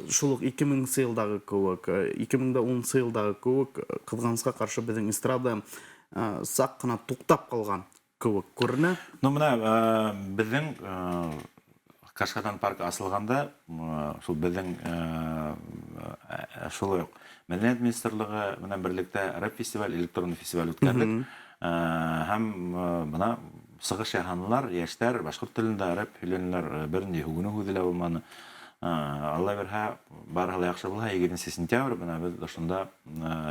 шул уҡ 2000 йылдағы кеүек, 2010 йылдағы кеүек, ҡыҙғанысҡа ҡаршы беҙҙең эстрада саҡ ҡына туҡтап ҡалған кеүек күренә. Ну, бына беҙҙең Кашкатан паркы асылғанда, шул беҙҙең шулай уҡ Мәҙәниәт министрлығы менән берлектә рэп фестиваль, электронный фестиваль үткәрҙек. Һәм бына сығыш яһанылар, йәштәр башҡорт телендә рэп һөйләнеләр, бер ни һүгенеү һүҙе лә булманы. Алла бирһә, барыһы ла яҡшы булһа, 2 сентябрь бына беҙ ошонда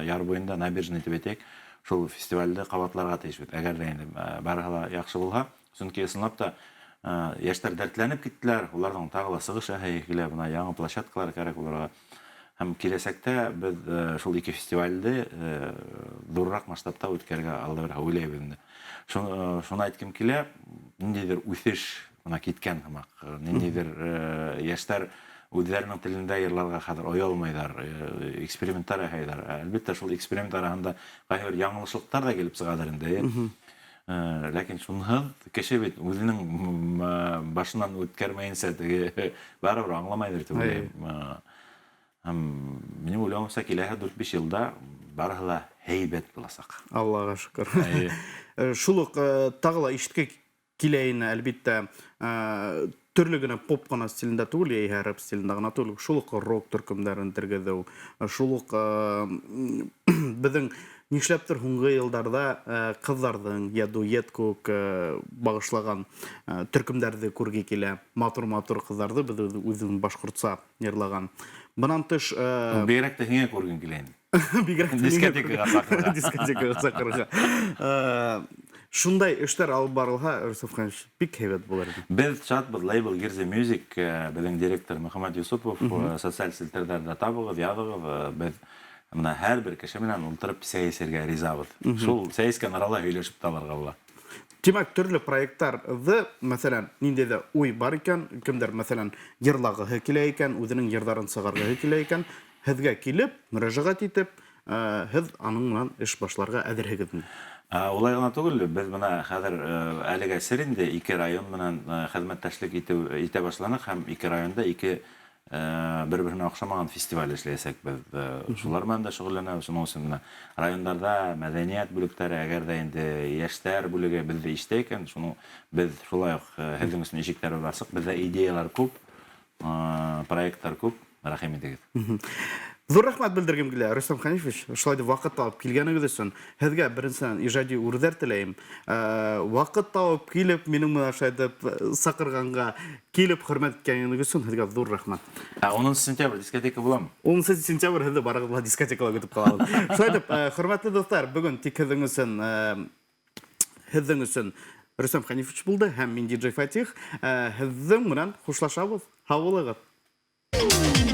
яр буйында набережный тип әйтәйек, шул фестивалде ҡабатларға тейешбеҙ. Әгәр ҙә инде барыһы ла яҡшы булһа, сөнки ысынлап та йәштәр дәртләнеп киттеләр, уларҙың тағы ла сығыш яһайы килә, бына яңы площадкалар кәрәк уларға. Һәм киләсәктә беҙ шул ике фестивалде ҙурыраҡ масштабта үткәрергә Алла бирһә уйлайбыҙ инде. Шуны әйткем килә, ниндәйҙер үҫеш бына киткән һымаҡ, ниндәйҙер йәштәр үҙҙәренең телендә йырларға хәҙер оялмайҙар, эксперименттар яһайҙар. Әлбиттә, шул эксперимент араһында ҡайһы бер яңылышлыҡтар ҙа килеп сығалыр инде. Ләкин шунһыҙ кеше бит үҙенең башынан үткәрмәйенсә теге барыбер аңламайҙыр тип уйлайым. Һәм минең уйлауымса, киләһе 4-5 йылда барыһы ла һәйбәт буласаҡ. Аллаға шөкөр. Шул уҡ тағы ла ишетке килә ине, әлбиттә, төрлө генә поп ҡына стилендә түгел, йәиһә рэп стилендә ғына түгел, шул уҡ рок төркөмдәрен тергеҙеү, шул уҡ беҙҙең нишләптер һуңғы йылдарҙа ҡыҙҙарҙың йә дуэт кеүек бағышлаған төркөмдәрҙе күрге килә. Матур-матур ҡыҙҙарҙы беҙ үҙебеҙ башҡортса йырлаған. Бынан тыш, Бигерәк тә һиңә күргем килә инде. Бигерәк тә миңә Дискотекаға саҡырға. Дискотекаға саҡырға. Шундай эштәр алып барылһа, Рөстәм Ханович, бик һәйбәт булыр ине. Беҙ шатбыҙ, лейбл Гирза Music, беҙҙең директор Мөхәммәт Юсупов, социаль селтәрҙәрҙә табығыҙ, яҙығыҙ, беҙ бына һәр бер кеше менән ултырып сәй эсергә ризабыҙ. Шул сәй эскән арала һөйләшеп тә алырға була. Тимәк, төрлө проекттарҙы, мәҫәлән, ниндәй ҙә уй бар икән, кемдер, мәҫәлән, йырлағыһы килә икән, үҙенең йырҙарын сығарғыһы килә икән, һеҙгә килеп, мөрәжәғәт итеп, һеҙ аның менән эш башларға әҙерһегеҙме? Улай ғына түгел, беҙ бына хәҙер әлегә сер инде ике район менән хеҙмәттәшлек итеү итә башланыҡ һәм ике районда ике бер-береһенә оҡшамаған фестиваль эшләйәсәкбеҙ. Шулар менән дә шөғөлләнәбеҙ. Шуның өсөн бына райондарҙа мәҙәниәт бүлектәре, әгәр ҙә инде йәштәр бүлеге беҙҙе ишетә икән, шуны беҙ шулай уҡ һеҙҙең өсөн ишектәребеҙ асыҡ. Беҙҙә идеялар күп, проекттар күп. Рәхим итегеҙ. Ҙур рәхмәт белдергем килә, Рөстәм Хәнифович, шулай итеп ваҡыт табып килгәнегеҙ өсөн. Һеҙгә беренсенән ижади үрҙәр теләйем. Ваҡыт табып килеп, минең менән шулай итеп саҡырғанға килеп хөрмәт иткәнегеҙ өсөн һеҙгә ҙур рәхмәт. Ә 10 сентябрь дискотека буламы? 10 сентябрь һеҙҙе барығыҙҙы ла дискотекала көтөп ҡалабыҙ. Шулай итеп, хөрмәтле дуҫтар, бөгөн тик һеҙҙең өсөн һеҙҙең өсөн Рөстәм Хәнифович булды һәм мин диджей Фатих. Һеҙҙең менән хушлашабыҙ. Һау булығыҙ.